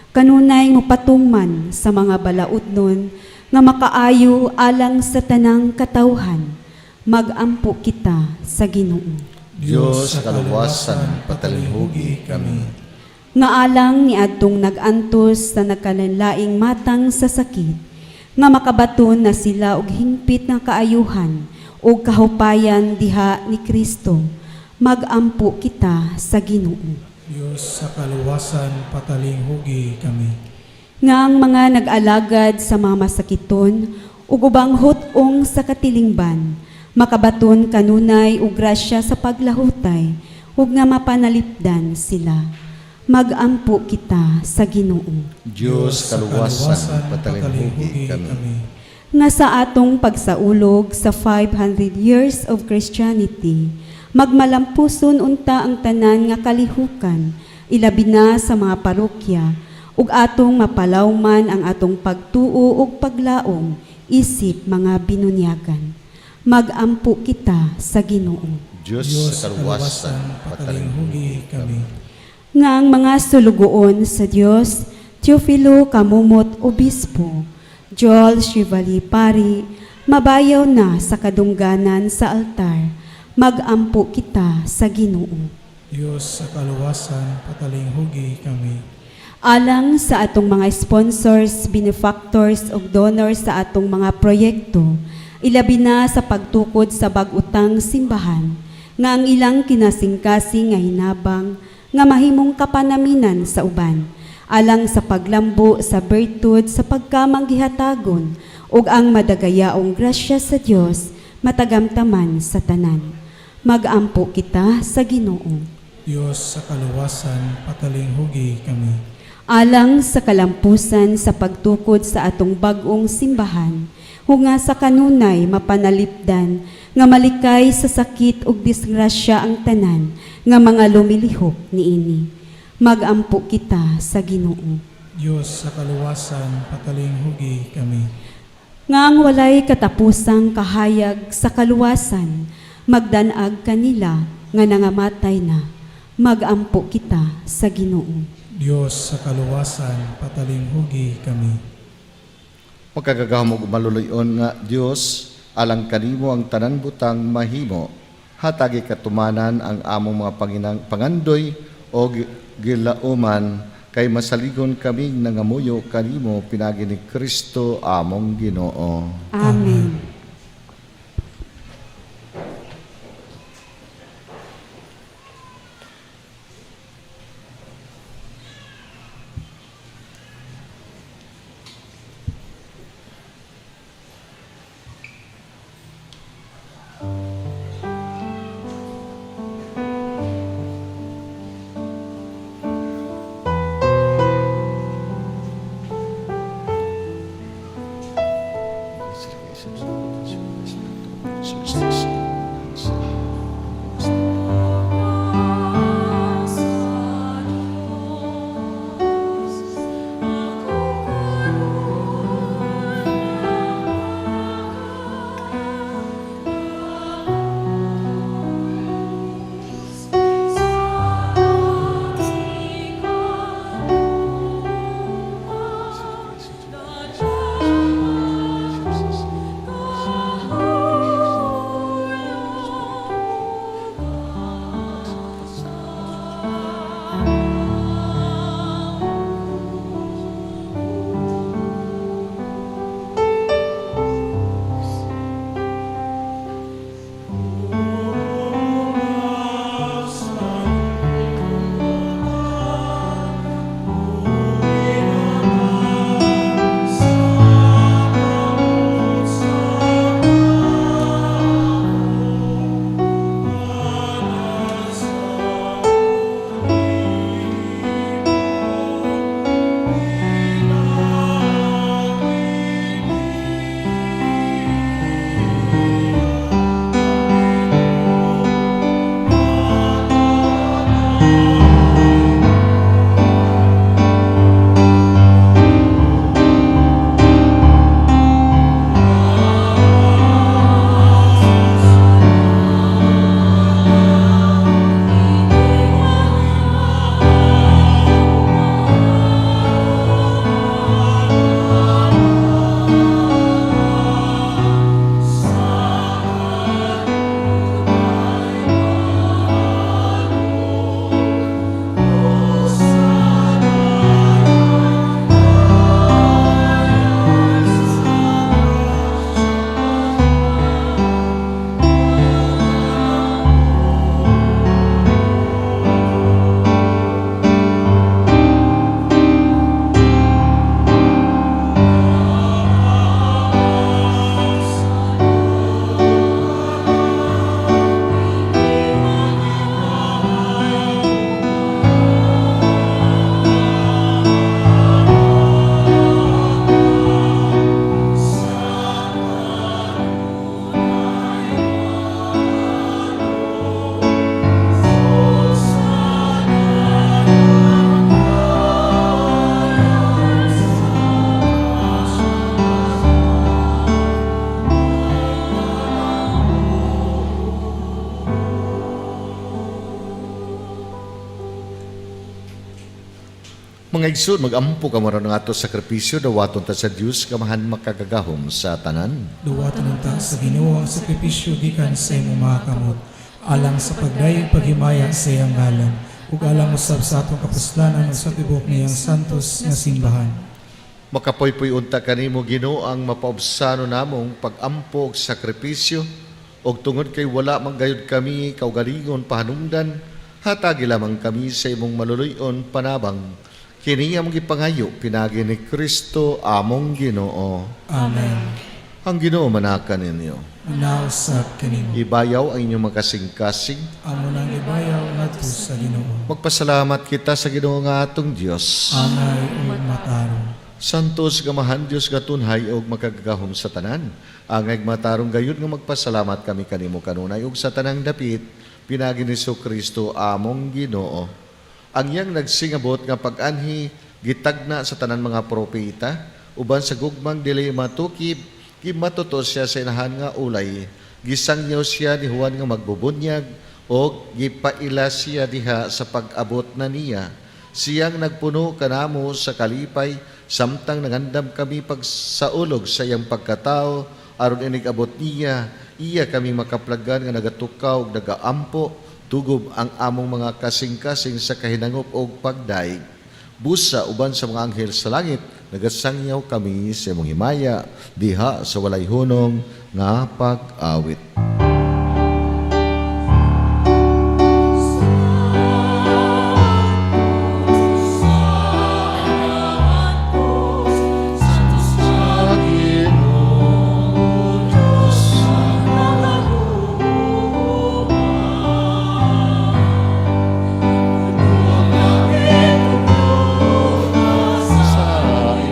kanunay mopatungman sa mga balaudnon nga makaayo alang sa tanang katawhan, magampo kita sa Ginoo. Dios sa kaluwasan, patalinhugi kami. Nga alang ni adtong nag-antos sa nagkalainlaing matang sa sakit, nga makabaton na sila og hingpit nga kaayuhan ug kahupayan diha ni Kristo, magampo kita sa Ginoo. Dios sa kaluwasan, patalinghugi kami. Nga ang mga nag-alagad sa mga masakiton ug ubang hut-ong sa katilingban, makabaton kanunay og grasya sa paglahutay ug nga mapanalipdan sila. Magampo kita sa Ginoo. Dios kaluwasan, patalinhugi kami. Nga sa atong pagsaulog sa 500 years of Christianity, magmalampuson unta ang tanan nga kalihukan, ilabi na sa mga parokya, ug atong mapalawman ang atong pagtuo ug paglaom isip mga binunyagan. Magampo kita sa Ginoo. Dios sa kaluwasan, patalinhugi kami. Nga ang mga sulugoon sa Dios, Teofilo Kamumot Obispo, Joel Chevalier Pari, mabayaw na sa kadungganan sa altar, magampo kita sa Ginoo. Dios sa kaluwasan, patalinghugi kami. Alang sa atong mga sponsors, benefactors ug donors sa atong mga proyekto, ilabi na sa pagtukod sa bag-utang simbahan, nga ang ilang kinasingkasing nga hinabang nga mahimong kapanaminan sa uban, alang sa paglambo sa bertud sa pagkamanggihatagon ug ang madagayaong grasya sa Dios matagamtaman sa tanan. Magampo kita sa Ginoo. Dios sa kaluwasan, patalinghugi kami. Alang sa kalampusan sa pagtukod sa atong bag-ong simbahan, hunga sa kanunay mapanalipdan, nga malikay sa sakit ug disgrasya ang tanan, nga mga lumilihok niini. Magampo kita sa Ginoo. Dios sa kaluwasan, patalinghugi kami. Nga ang walay katapusang kahayag sa kaluwasan, magdanag kanila nga nangamatay na. Magampo kita sa Ginoo. Dios sa kaluwasan, patalinghugi kami. Makagagahom ug maluluy-on nga Dios, alang kanimo ang tanan butang mahimo. Hatagi katumanan ang among mga pangandoy o gilauman kay masaligon kaming nangamuyo kanimo pinagi ni Kristo among Ginoo. Amen. Mga igsoon, magampo kamo aron ang ato sakripisyo, dawaton ta sa Dios Amahan makagagahom sa tanan. Duwaton unta sa Ginoo ang sakripisyo gikan sa imong mga kamot, alang sa pagdayeg paghimaya sa iyang ngalan, ug alang usab sa atong kapuslanan ug sa tibuok niyang santos nga simbahan. Makapoypoy unta kanimo Ginoo ang mapaubsano namong pagampo og sakripisyo og tungod kay wala man gayud kami kaugalingon pahanungdan, hatagi lamang kami sa imong maluluy-on panabang. Kini among gipangayo pinaagi ni Kristo among Ginoo. Amen. Ang Ginoo manaka ninyo. Nausab kanimo. Ibayaw ang inyong makasing-kasing. Amo nang ibayaw ngadto sa Ginoo. Magpasalamat kita sa Ginoo nga atong Dios. Angay ug matarong. Santos gamahan Dios gatunhay og makagagahom sa tanan. Angay matarong gayud nga magpasalamat kami kanimo kanunay ug sa tanang dapit pinaagi ni Kristo among Ginoo. Ang iyang nagsingabot nga pag-anhi gitagna sa tanan mga propeta uban sa gugmang dili matukib gimatuto siya sa inahan nga ulay, gisangyaw siya ni Juan nga magbubunyag og gipaila siya diha sa pag-abot na niya. Siyang nagpuno kanamo sa kalipay samtang nangandam kami pagsaulog sa iyang pagkatao aron inig abot niya iya kami makaplagan nga nagatukaw og nagaampo tugob ang among mga kasing-kasing sa kahinangop og pagdaig. Busa uban sa mga anghel sa langit, nagasangyaw kami sa imong himaya diha sa walay hunong nga pag-awit. Sa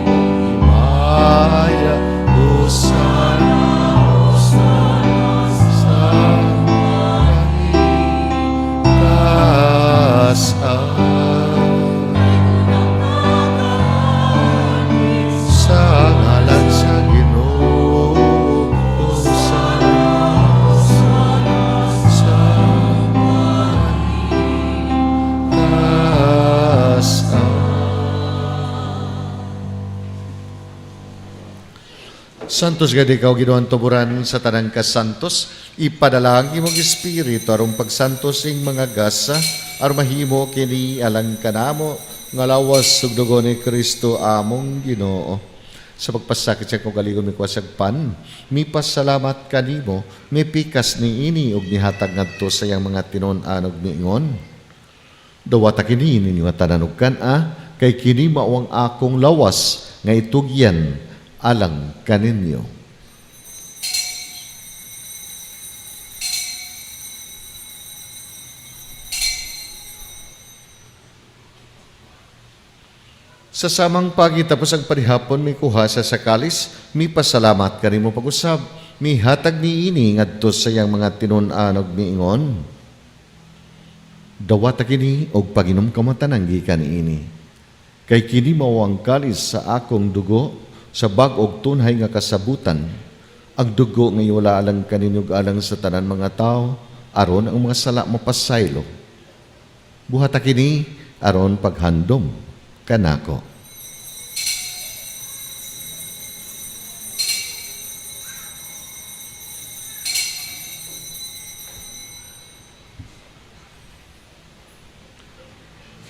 imong himaya, Hosana, sa kahitaas-an. Sa ngalan sa Ginoo, Hosana, sa kahitaas-an. Santos gad ikaw Ginoo ang tuburan sa tanang kasantos, ipadala ang imong espiritu aron pagsantos ing mga gasa aron mahimo kini alang kanamo nga lawas ug dugo ni Kristo among Ginoo. Sa pagpasakit sa kaugalingon mikuha pan, mipasalamat kanimo, mipikas niini ug nihatag ngadto sa iyang mga tinuon-an ug miingon. Dawata kini ninyo nga tanan og kan-a, kay kini mao ang akong lawas nga itugyan alang kaninyo. Sa samang pagi tapos ang parihapon mikuha sa sakalis, mipasalamat kanimo pag-usab, mihatag niini ngadto sa iyang mga tinuon-an ug miingon. Dawata kini og paginom kamo tanan gikan niini. Kay kini mao ang kalis sa akong dugo sa bag-og tunhay nga kasabutan. Ang dugo nga iwala alang kaninyo ug alang sa tanan mga tawo aron ang mga sala mapasaylo. Buhata kini aron paghandom kanako.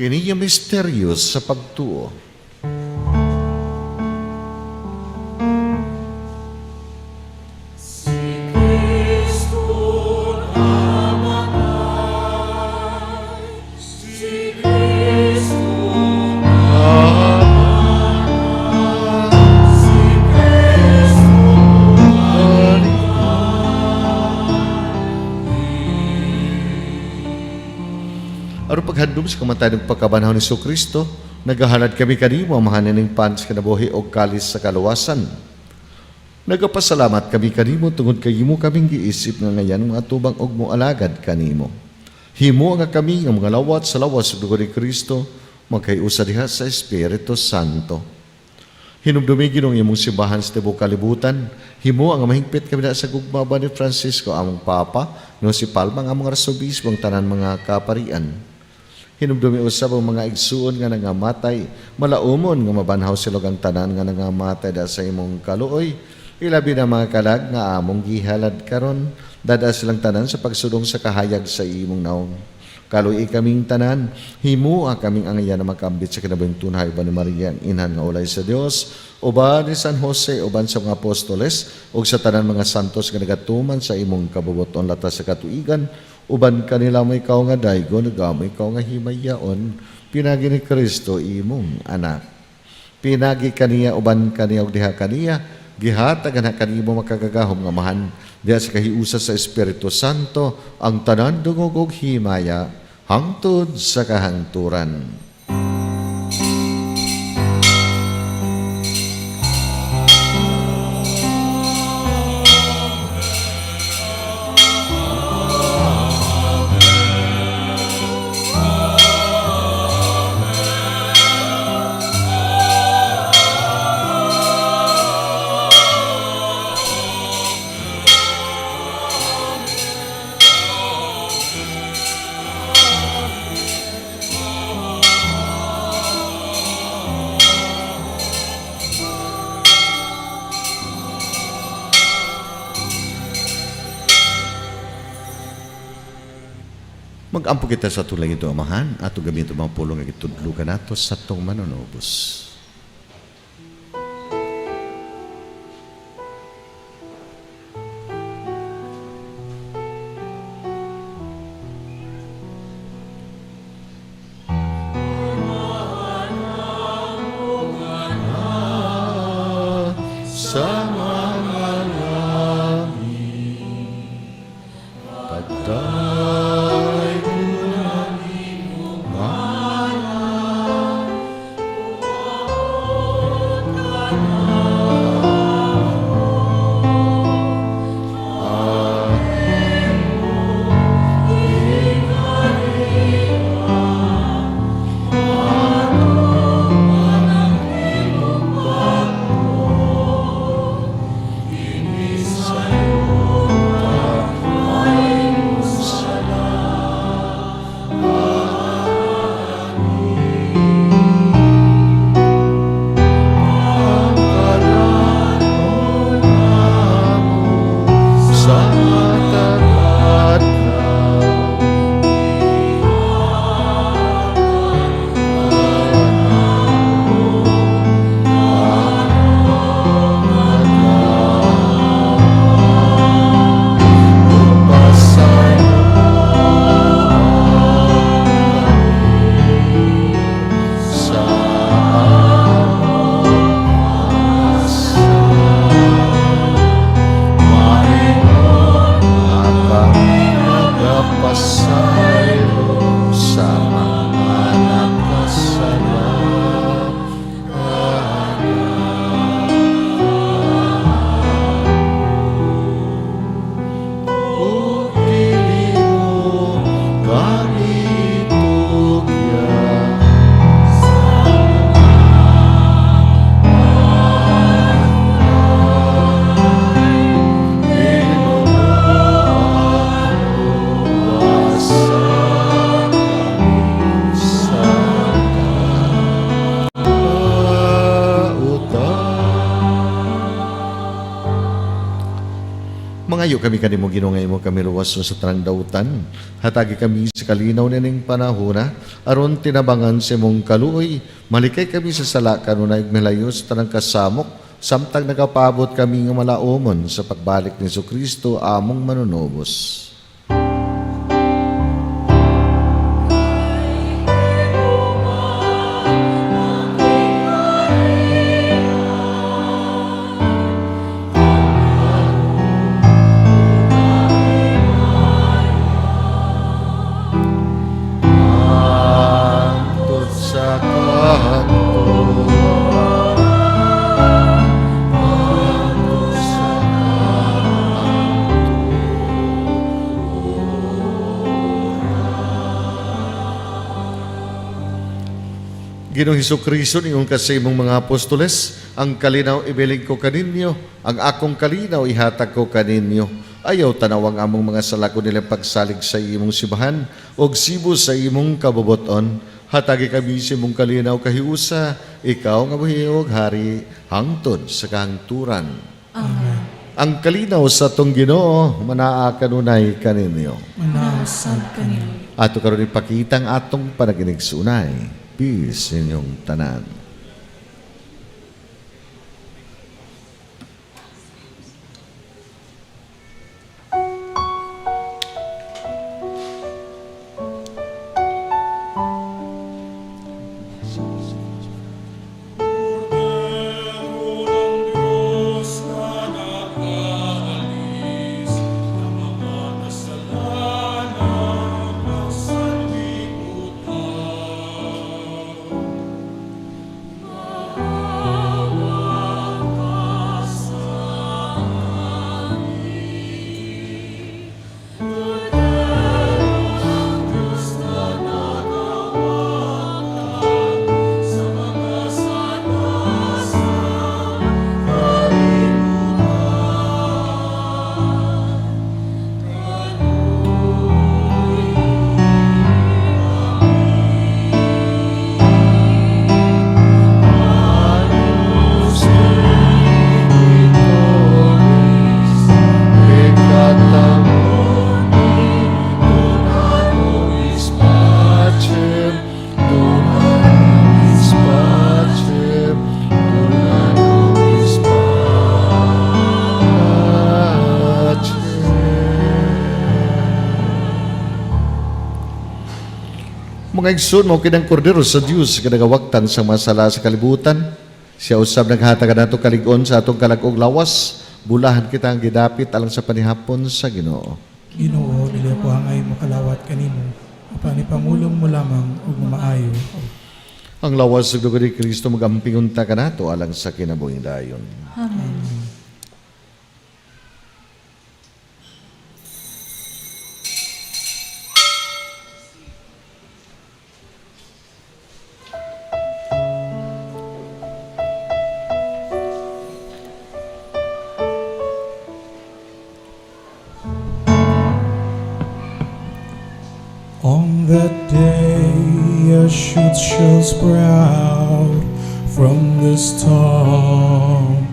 Kini ang misteryo sa pagtuo. Aron paghandom sa kamatayon ug pagkabanhaw ni Kristo, nagahalad kami kanimo Amahan ning pan sa kinabuhi og kalis sa kaluwasan. Nagapasalamat kami kanimo tungod kay imo kaming giisip nga ngayan mga tubang og moalagad kanimo. Himo nga kami nga mga lawat sa lawas ug dugo ni Kristo magkayusa diha sa Espiritu Santo. Hinumdumi Ginoong imong simbahan sa tibuok kalibutan. Himo ang mahingpit kami na sa gugma ni Francisco among Papa, no si Palma ang among arsobispo ang tanan mga kaparian. Hinumdumi usab ang mga igsuon nga nangamatay, malaumon nga mabanhaw sila ang tanan nga nangamatay da sa imong kaluoy. Ilabi na mga kalag nga among gihalad karon, dada silang tanan sa pagsulong sa kahayag sa imong naong. Kaluoy kaming tanan, himua kaming angayan na makambit sa kinabuhing tunhay uban ni Maria ang inhan nga ulay sa Dios, uban ni San Jose, uban sa mga apostoles, ug sa tanan mga santos nga nagatuman sa imong kabubuton latas sa katuigan, uban kanila mo ikaw nga daygon, ug ikaw nga himayaon, pinagi ni Kristo imong anak. Pinagi kaniya uban kaniya ug diha kaniya, gihatag na kanimo makagagahom nga Amahan, diha sa kahiusa sa Espiritu Santo, ang tanan dungog ug himaya, hangtod sa kahangturan. Magampo kita sa tulay ito, Amahan, ato gamiton mga pulong nga gitudlo kanato sa atong manunubos. Sa mga langit, pagday ko sa matag adlaw. Sa among kami nagapasaylo sa mga nakasala. Ug dili mo kami tugyan. Sa Mangayo kami kanimo Ginoo nga imo kami luwason sa tanang dautan. Hatagi kami sa kalinaw nining panahona aron tinabangan sa imong kaluoy. Malikay kami sa sala kanunay ug milayo sa tanang kasamok samtang nagapaabot kami nga malaumon sa pagbalik ni Kristo among manunubos. Hangtod sa kahangturan. Hangtod sa. Ginoong Hesukristo, ningon ka sa imong mga apostoles, ang kalinaw ibilin ko kaninyo, ang akong kalinaw ihatag ko kaninyo. Ayaw tanawang among mga sala kun nilang pagsalig sa imong simbahan og sibo sa imong kabubuton. Hatagi kami sa imong kalinaw kahiusa, ikaw nga buhi og hari hangtod sa kahangturan. Amen. Ang kalinaw sa atong Ginoo manaa kanunay kaninyo. Manausab kanimo. Ato karon ipakita ang atong panaginigsunay. Peace inyong tanan. Mga igsoon, mao kinang kordero sa Dios nga nagawagtang sa mga sala sa kalibutan. Siya usab naghatag nato kalig-on sa atong kalag-ong lawas. Bulahan kita ang gidapit alang sa panihapon sa Ginoo. Ginoo, dili ako hangay mokalawat kanimo, apan ipangulong mo lamang ug mamaayo. Ang lawas ug dugo ni Kristo magamping unta kanato alang sa kinabuhing dayon. Amen. On that day a shoot shall sprout from the stump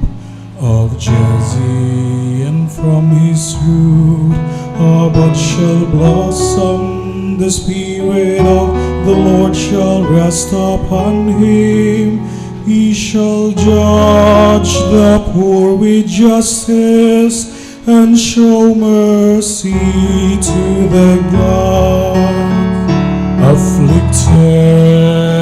of Jesse, and from his root a bud shall blossom. The Spirit of the Lord shall rest upon him. He shall judge the poor with justice and show mercy to the God afflicted.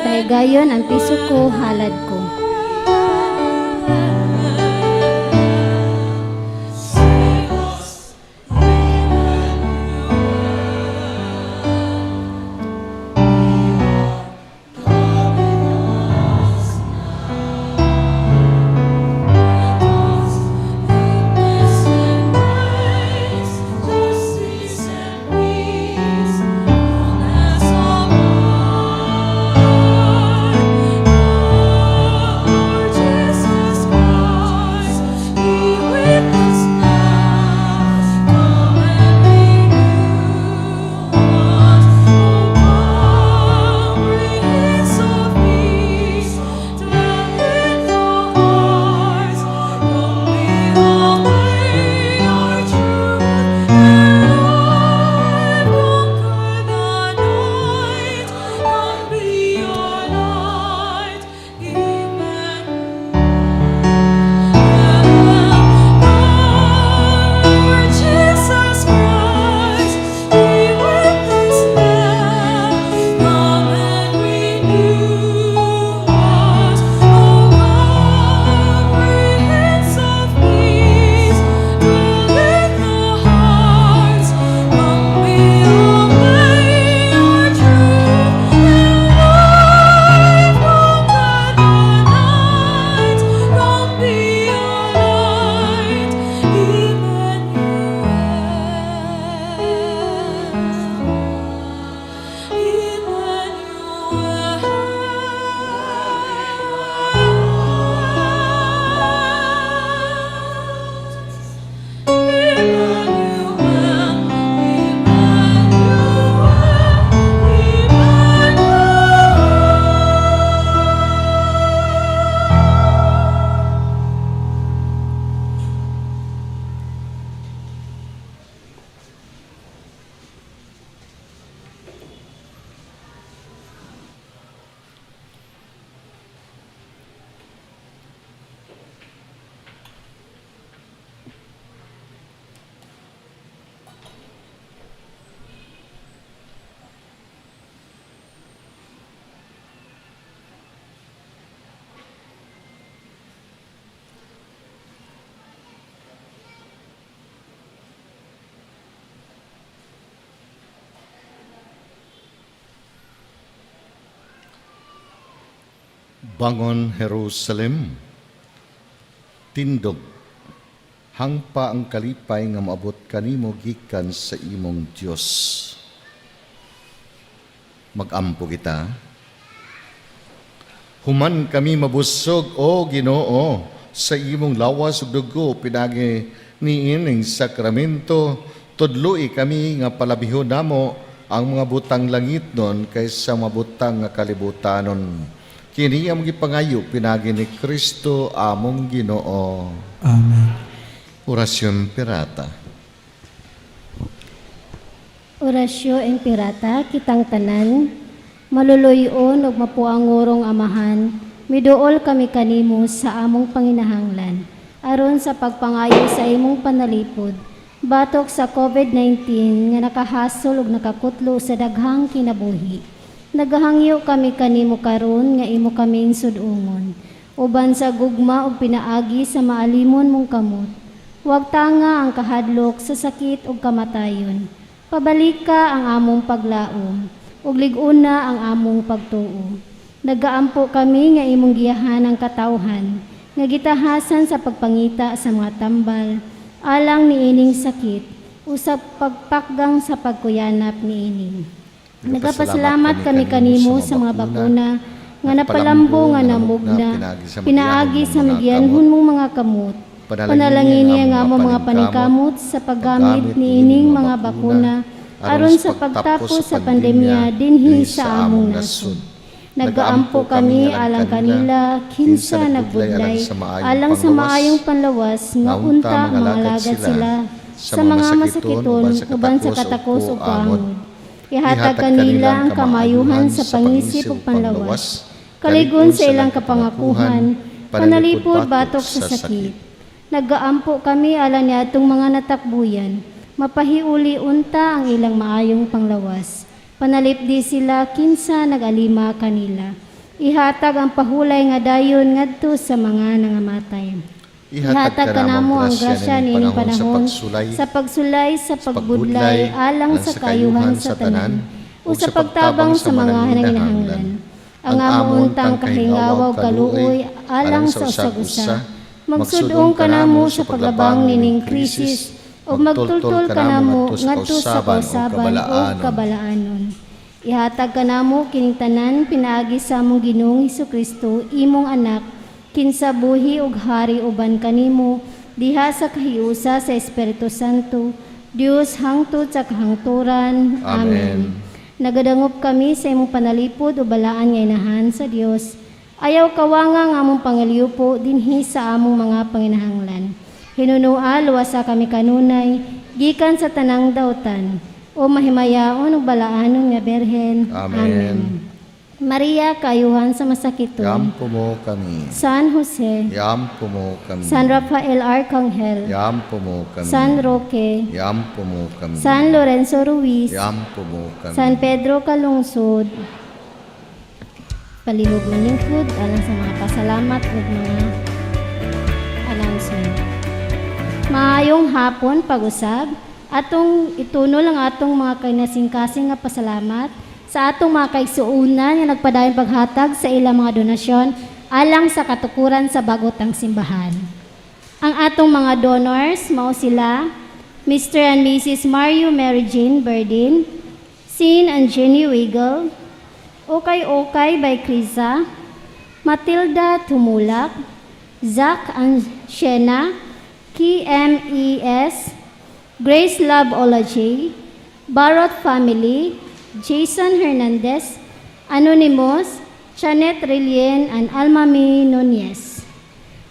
Ipahigayon ang piso ko, halad ko. Bangon Jerusalem, tindog, hangpa ang kalipay nga moabot kanimo gikan sa imong Dios. Magampo kita. Human kami mabusog, o Ginoo, sa imong lawas ug dugo pinagi niining sakramento, tudloi kami nga palabihon namo ang mga butang langit nun kaysa mga butang nga kalibutanon. Kini ang gipangayo pinagi ni Kristo among Ginoo. Amen. Orasyon Pirata. Orasyo Impirata, kitang tanan, maluluyon ug mapuangurong amahan, miduol kami kanimo sa among panginahanglan, aron sa pagpangayo sa imong panalipod, batok sa COVID-19 nga nakahasol ug nakakutlo sa daghang kinabuhi. Nagahangyo kami kanimo karon nga imo kaming sudungon, uban sa gugma ug pinaagi sa maalimon mong kamot. Huwag tanga ang kahadlok sa sakit ug kamatayon. Pabalika ang among paglaom, ug lig-una ang among pagtuo. Nagaampo kami nga imong giyahan ang katawhan, nga gitahasan sa pagpangita sa mga tambal, alang niining sakit, usab pagpakgang sa pagkuyanap niini. Nagapasalamat kami kanimo sa mga bakuna, nga napalambo nga namugna, pinaagi sa magianhon mong mga kamot. Panalangini ang among mga paningkamot sa paggamit niining mga bakuna aron sa pagtapos sa pandemya dinhi sa among nasod. Nagaampo kami alang kanila kinsa nagbudlay alang sa maayong panlawas nga unta mangalagad sila sa mga masakiton uban sa katakos ug kaangod. Ihatag kanila ang kamayuhan sa pangisip ug panlawas, kaligon sa ilang kapangakuhan, panalipod batok sa sakit. Nagaampo kami alang niadtong mga natakbuyan, mapahiuli unta ang ilang maayong panglawas. Panalipdi sila kinsa nagalima kanila. Ihatag ang pahulay nga dayon ngadto sa mga nangamatay. Ihatag kanamo ang grasya nining panahon sa pagsulay, sa pagbudlay, alang sa kayuhan sa tanan, o sa pagtabang sa mga nanginahanglan. Ang among untang kahingaw ug kaluoy alang sa usag-usa. Magsud-ong kanamo sa paglabang nining krisis ug magtultol kanamo ngadto sa kausaban ug kabalaanon. Ihatag kanamo kining tanan pinaagi sa among Ginoong Hesukristo, imong anak, kinsa buhi ug hari uban kanimo diha sa kahiusa sa Espiritu Santo, Dios hangtod sa kahangturan. Amen. Nagadangop kami sa imong panalipod o balaan nga inahan sa Dios. Ayaw kawanga nga among pangaliupo dinhi sa among mga panginahanglan. Hinunua luwasa kami kanunay gikan sa tanang dautan o mahimayaon ug balaanon nga Berhen. Amen. Maria, kayuhan sa masakiton. Yampo mo kami. San Jose, Yampo mo kami. San Rafael Arcangel, Yampo mo kami. San Roque, Yampo mo kami. San Lorenzo Ruiz, Yampo mo kami. San Pedro Calungsod. Palihog maningkod alang sa mga pasalamat ug mga announcement. Maayong hapon pag-usab, atong itunol ang atong mga kinasingkasing nga pasalamat sa atong mga kaigsuonan nga nagpadayon paghatag sa ilang mga donasyon alang sa katukuran sa bagotang simbahan. Ang atong mga donors, mao sila Mr. and Mrs. Mario Mary Jane Berdin, Sin and Jenny Wiggle, Okay Okay by Krisa, Matilda Tumulak, Zach and Shena, KMES, Grace Love Olaje, Barot Family, Jason Hernandez, Anonymous, Chanet Relien, and Alma May Nunez.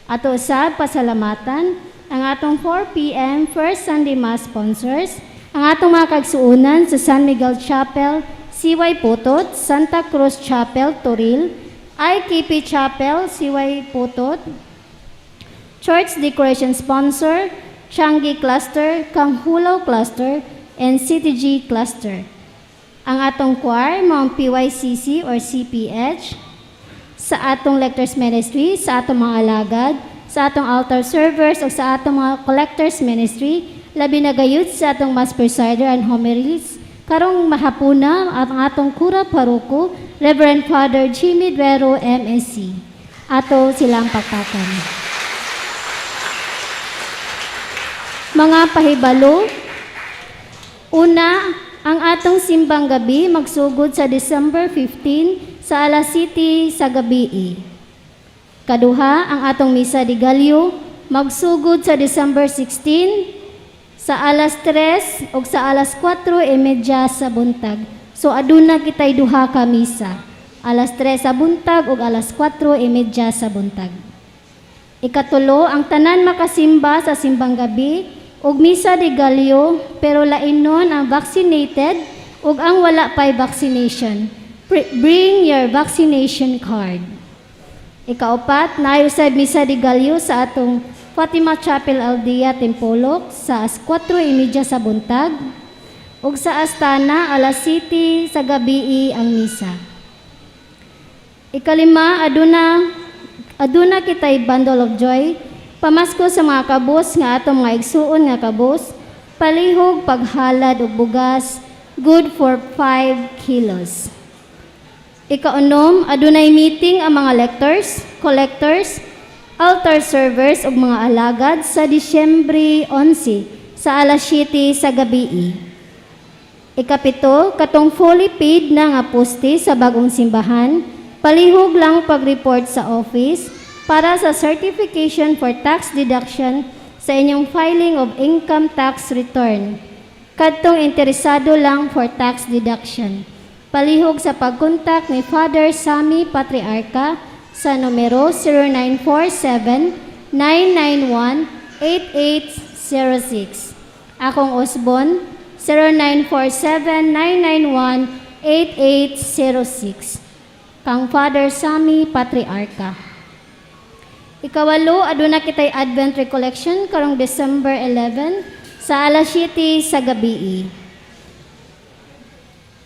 Ato sa pasalamatan ang atong 4 p.m. First Sunday Mass sponsors, ang atong mga kagsuonan sa San Miguel Chapel, CY Putot, Santa Cruz Chapel, Toril, IKP Chapel, CY Putot, Church Decoration Sponsor, Changi Cluster, Kanghulaw Cluster, and CTG Cluster. Ang atong choir, mga PYCC or CPH, sa atong lectors ministry, sa atong mga alagad, sa atong altar servers o sa atong mga collectors ministry, labi na gayud sa atong mass presider and homilies, karong mahapuna at ang atong kura paroko, Reverend Father Jimmy Duero, MSC. Ato silang pakpakan. Mga pahibalo, una, ang atong simbang gabi magsugod sa December 15 sa alas City sa gabi. Kaduha, ang atong misa di Gallo magsugod sa December 16 sa alas 3 ug sa alas 4:30 sa buntag. So aduna kitay duha ka misa. Alas 3 sa buntag ug alas 4:30 sa buntag. Ikatulo, ang tanan makasimba sa simbang gabi ug misa de Gallo pero lain nun ang vaccinated ug ang wala pay vaccination. Bring your vaccination card. Ikaupat, naay usab misa de Gallo sa atong Fatima Chapel Aldea Tempolok sa alas 4:30 sa buntag ug sa Astana alas 7 sa gabi ang misa. Ikalima, aduna kitay bundle of joy pamasko sa mga kabos nga atong mga igsuon nga kabos, palihog paghalad og bugas good for 5 kilos. Ikaunom, adunay meeting ang mga lectors, collectors, altar servers ug mga alagad sa Disyembre 11 sa alas 7 sa gabi. Ikapito, katong fully paid na nga poste sa bagong simbahan, palihog lang pag-report sa office para sa certification for tax deduction sa inyong filing of income tax return. Kadtong interesado lang for tax deduction. Palihog sa pagkontak ni Father Sammy Patriarca sa numero 0947-991-8806. Akong Osbon, 0947-991-8806. Kang Father Sammy Patriarca. Ikawalo, aduna kitay Advent Recollection karong December 11 sa alas 7 sa gabi.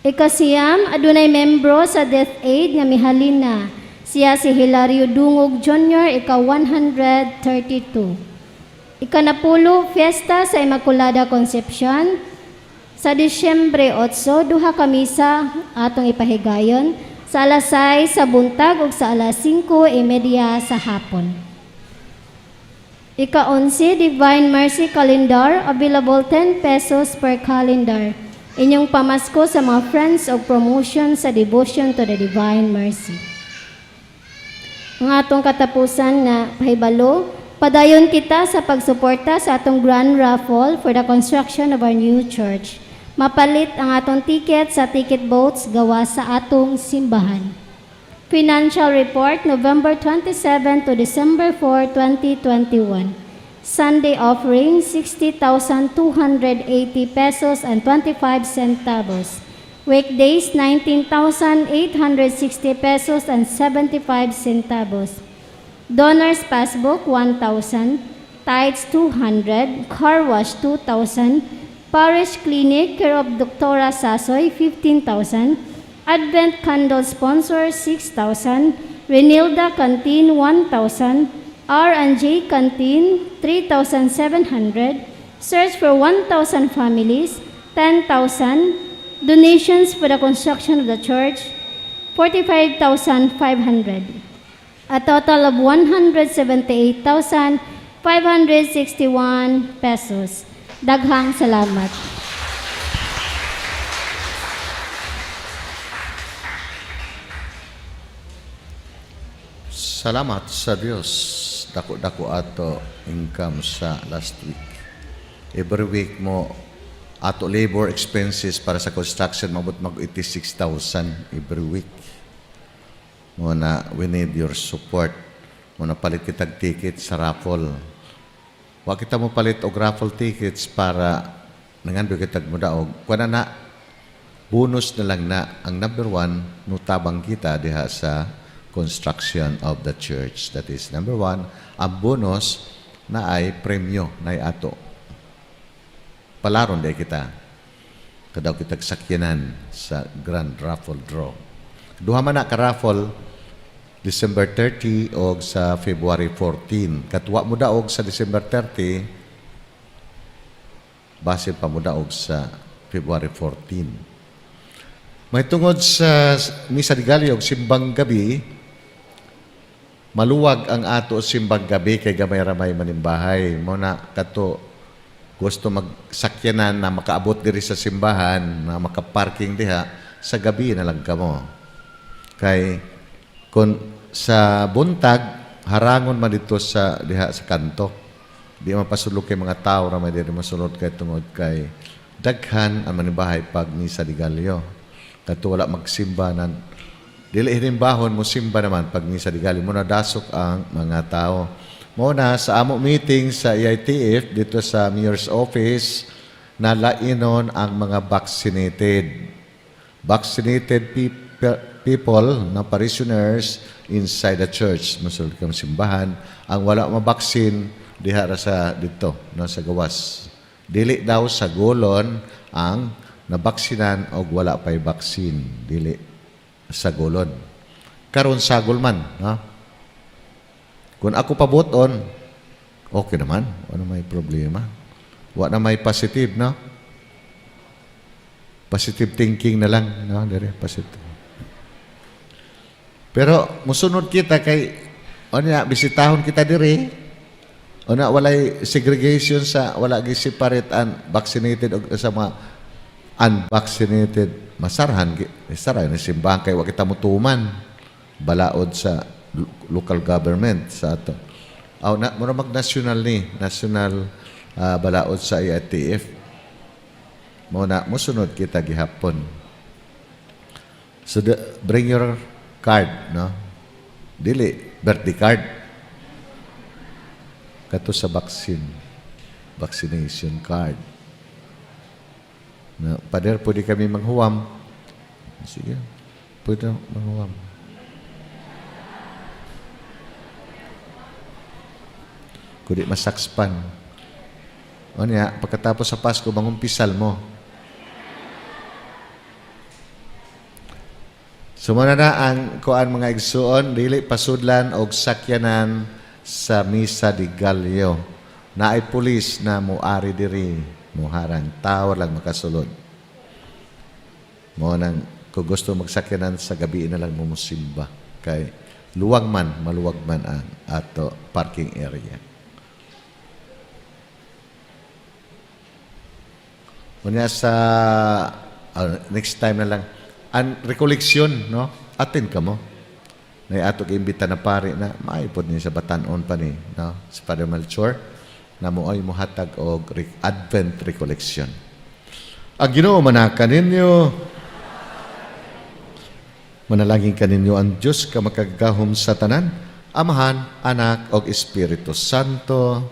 Ikasiyam, adunay membro sa Death Aid nga mihalin na. Siya si Hilario Dungog Jr., ika 132. Ikanapulo, Fiesta sa Immaculada Concepcion. Sa Disyembre 8, duha ka misa atong ipahigayon sa alas 6 sa buntag ug sa alas 5:30 sa hapon. Ika-11, Divine Mercy Calendar, available 10 pesos per calendar. Inyong pamasko sa mga friends o promotion sa devotion to the Divine Mercy. Ang atong katapusan na pahibalo, padayon kita sa pagsuporta sa atong grand raffle for the construction of our new church. Mapalit ang atong ticket sa ticket booths gawas sa atong simbahan. Financial report, November 27 to December 4, 2021. Sunday offering, 60,280 pesos and 25 centavos. Weekdays, 19,860 pesos and 75 centavos. Donors passbook, 1,000. Tithes, 200. Car wash, 2,000. Parish Clinic, care of Doktora Sasoy, 15,000. Advent Candle Sponsor, 6,000. Renilda Canteen, 1,000. R&J Canteen, 3,700. Search for 1,000 families, 10,000. Donations for the construction of the church, 45,500. A total of 178,561 pesos. Daghang salamat. Salamat sa Dios. Dako-dako ato income sa last week. Every week mo ato labor expenses para sa construction mabot mag 86,000 every week. Mo na we need your support. Mo na palit kitag ticket sa raffle. Wa kita mo palit og raffle tickets para nangandoy kitag mo daog. Kuan na bonus na lang na ang number one, nutabang kita diha sa construction of the church. That is number one. Ang bonus na ay premyo na ay ato. Palaron di kita. Kadaw kitag sakyanan sa grand raffle draw. Duha man na ka raffle, December 30 og sa February 14. Katwa mo daog sa December 30, base pa mo daog sa February 14. May tungod sa Misa de Gallo og simbang gabi, maluwag ang ato simbang gabi kay gamay ra may manimbahay. Mo na kato gusto magsakyanan na makaabot diri sa simbahan, na makaparking diha, sa gabi na lang kamo. Kay kung sa buntag, harangon man dito sa diha sa kanto. Di mapasulok kay mga tao ra may diri masulod kay tungod kay daghan ang manimbahay pag Misa de Gallo. Kato wala magsimba nan dili hinimbahon mo simba naman pag Misa de Gallo, mo na dasok ang mga tao. Mo na sa amo meeting sa EITF dito sa Mayor's Office na lainon ang mga vaccinated. Vaccinated people na parishioners inside the church, masulod kang simbahan. Ang wala mabaksin diha ra sa dito no sa gawas. Dili daw sa gulon ang nabaksinan og wala pay baksin, dili sa gulon. Karon sagol man, no? Kung ako pabuton, okay naman, wala may problema. Wa na may positive, no? Positive thinking na lang, no? Dire, positive. Pero musunod kita kay unya bisitahon kita diri. Una walay segregation sa wala gi separate ang vaccinated og sa mga unvaccinated, masarhan sara ni simbahan kay wa kita mutuman balaod sa local government sa ato. Aw na mura mag national ni national balaod sa IATF. Mo na mosunod kita gihapon. So bring your card, no? Dili birthday card. Kato sa vaccine. Vaccination card. Na, pader, pwede kami manghuwam. Sige, pwede manghuwam. Kundi masakspan. O niya, pagkatapos sa Pasko, mangumpisal mo. So mao na ang kuan, mga igsuon, dili pasudlan og sakyanan sa Misa de Gallo. Naay pulis na muari diri, muharang, tao lang makasulod. Mao nang kung gusto magsakyanan sa gabi na lang mo musimba kay luwang man, maluwag man ang ato parking area. Unya sa next time na lang ang recollection, no, atin ka mo na ato giimbita na pare na maayo pod ni sa batan-on pa ni, no, si Father Melchor na mo ay mohatag og Advent recollection. Ang Ginoo manaka ninyo. Manalangin kaninyo ang Dios ka makagagahom sa tanan, Amahan, Anak ug Espiritu Santo.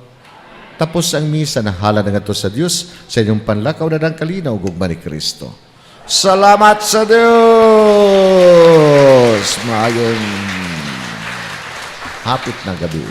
Tapos ang misa na hala na ngadto sa Dios sa inyong panlakaw na ang kalinaw ug gugma ni Kristo. Salamat sa Dios! Maayong hapit na gabi.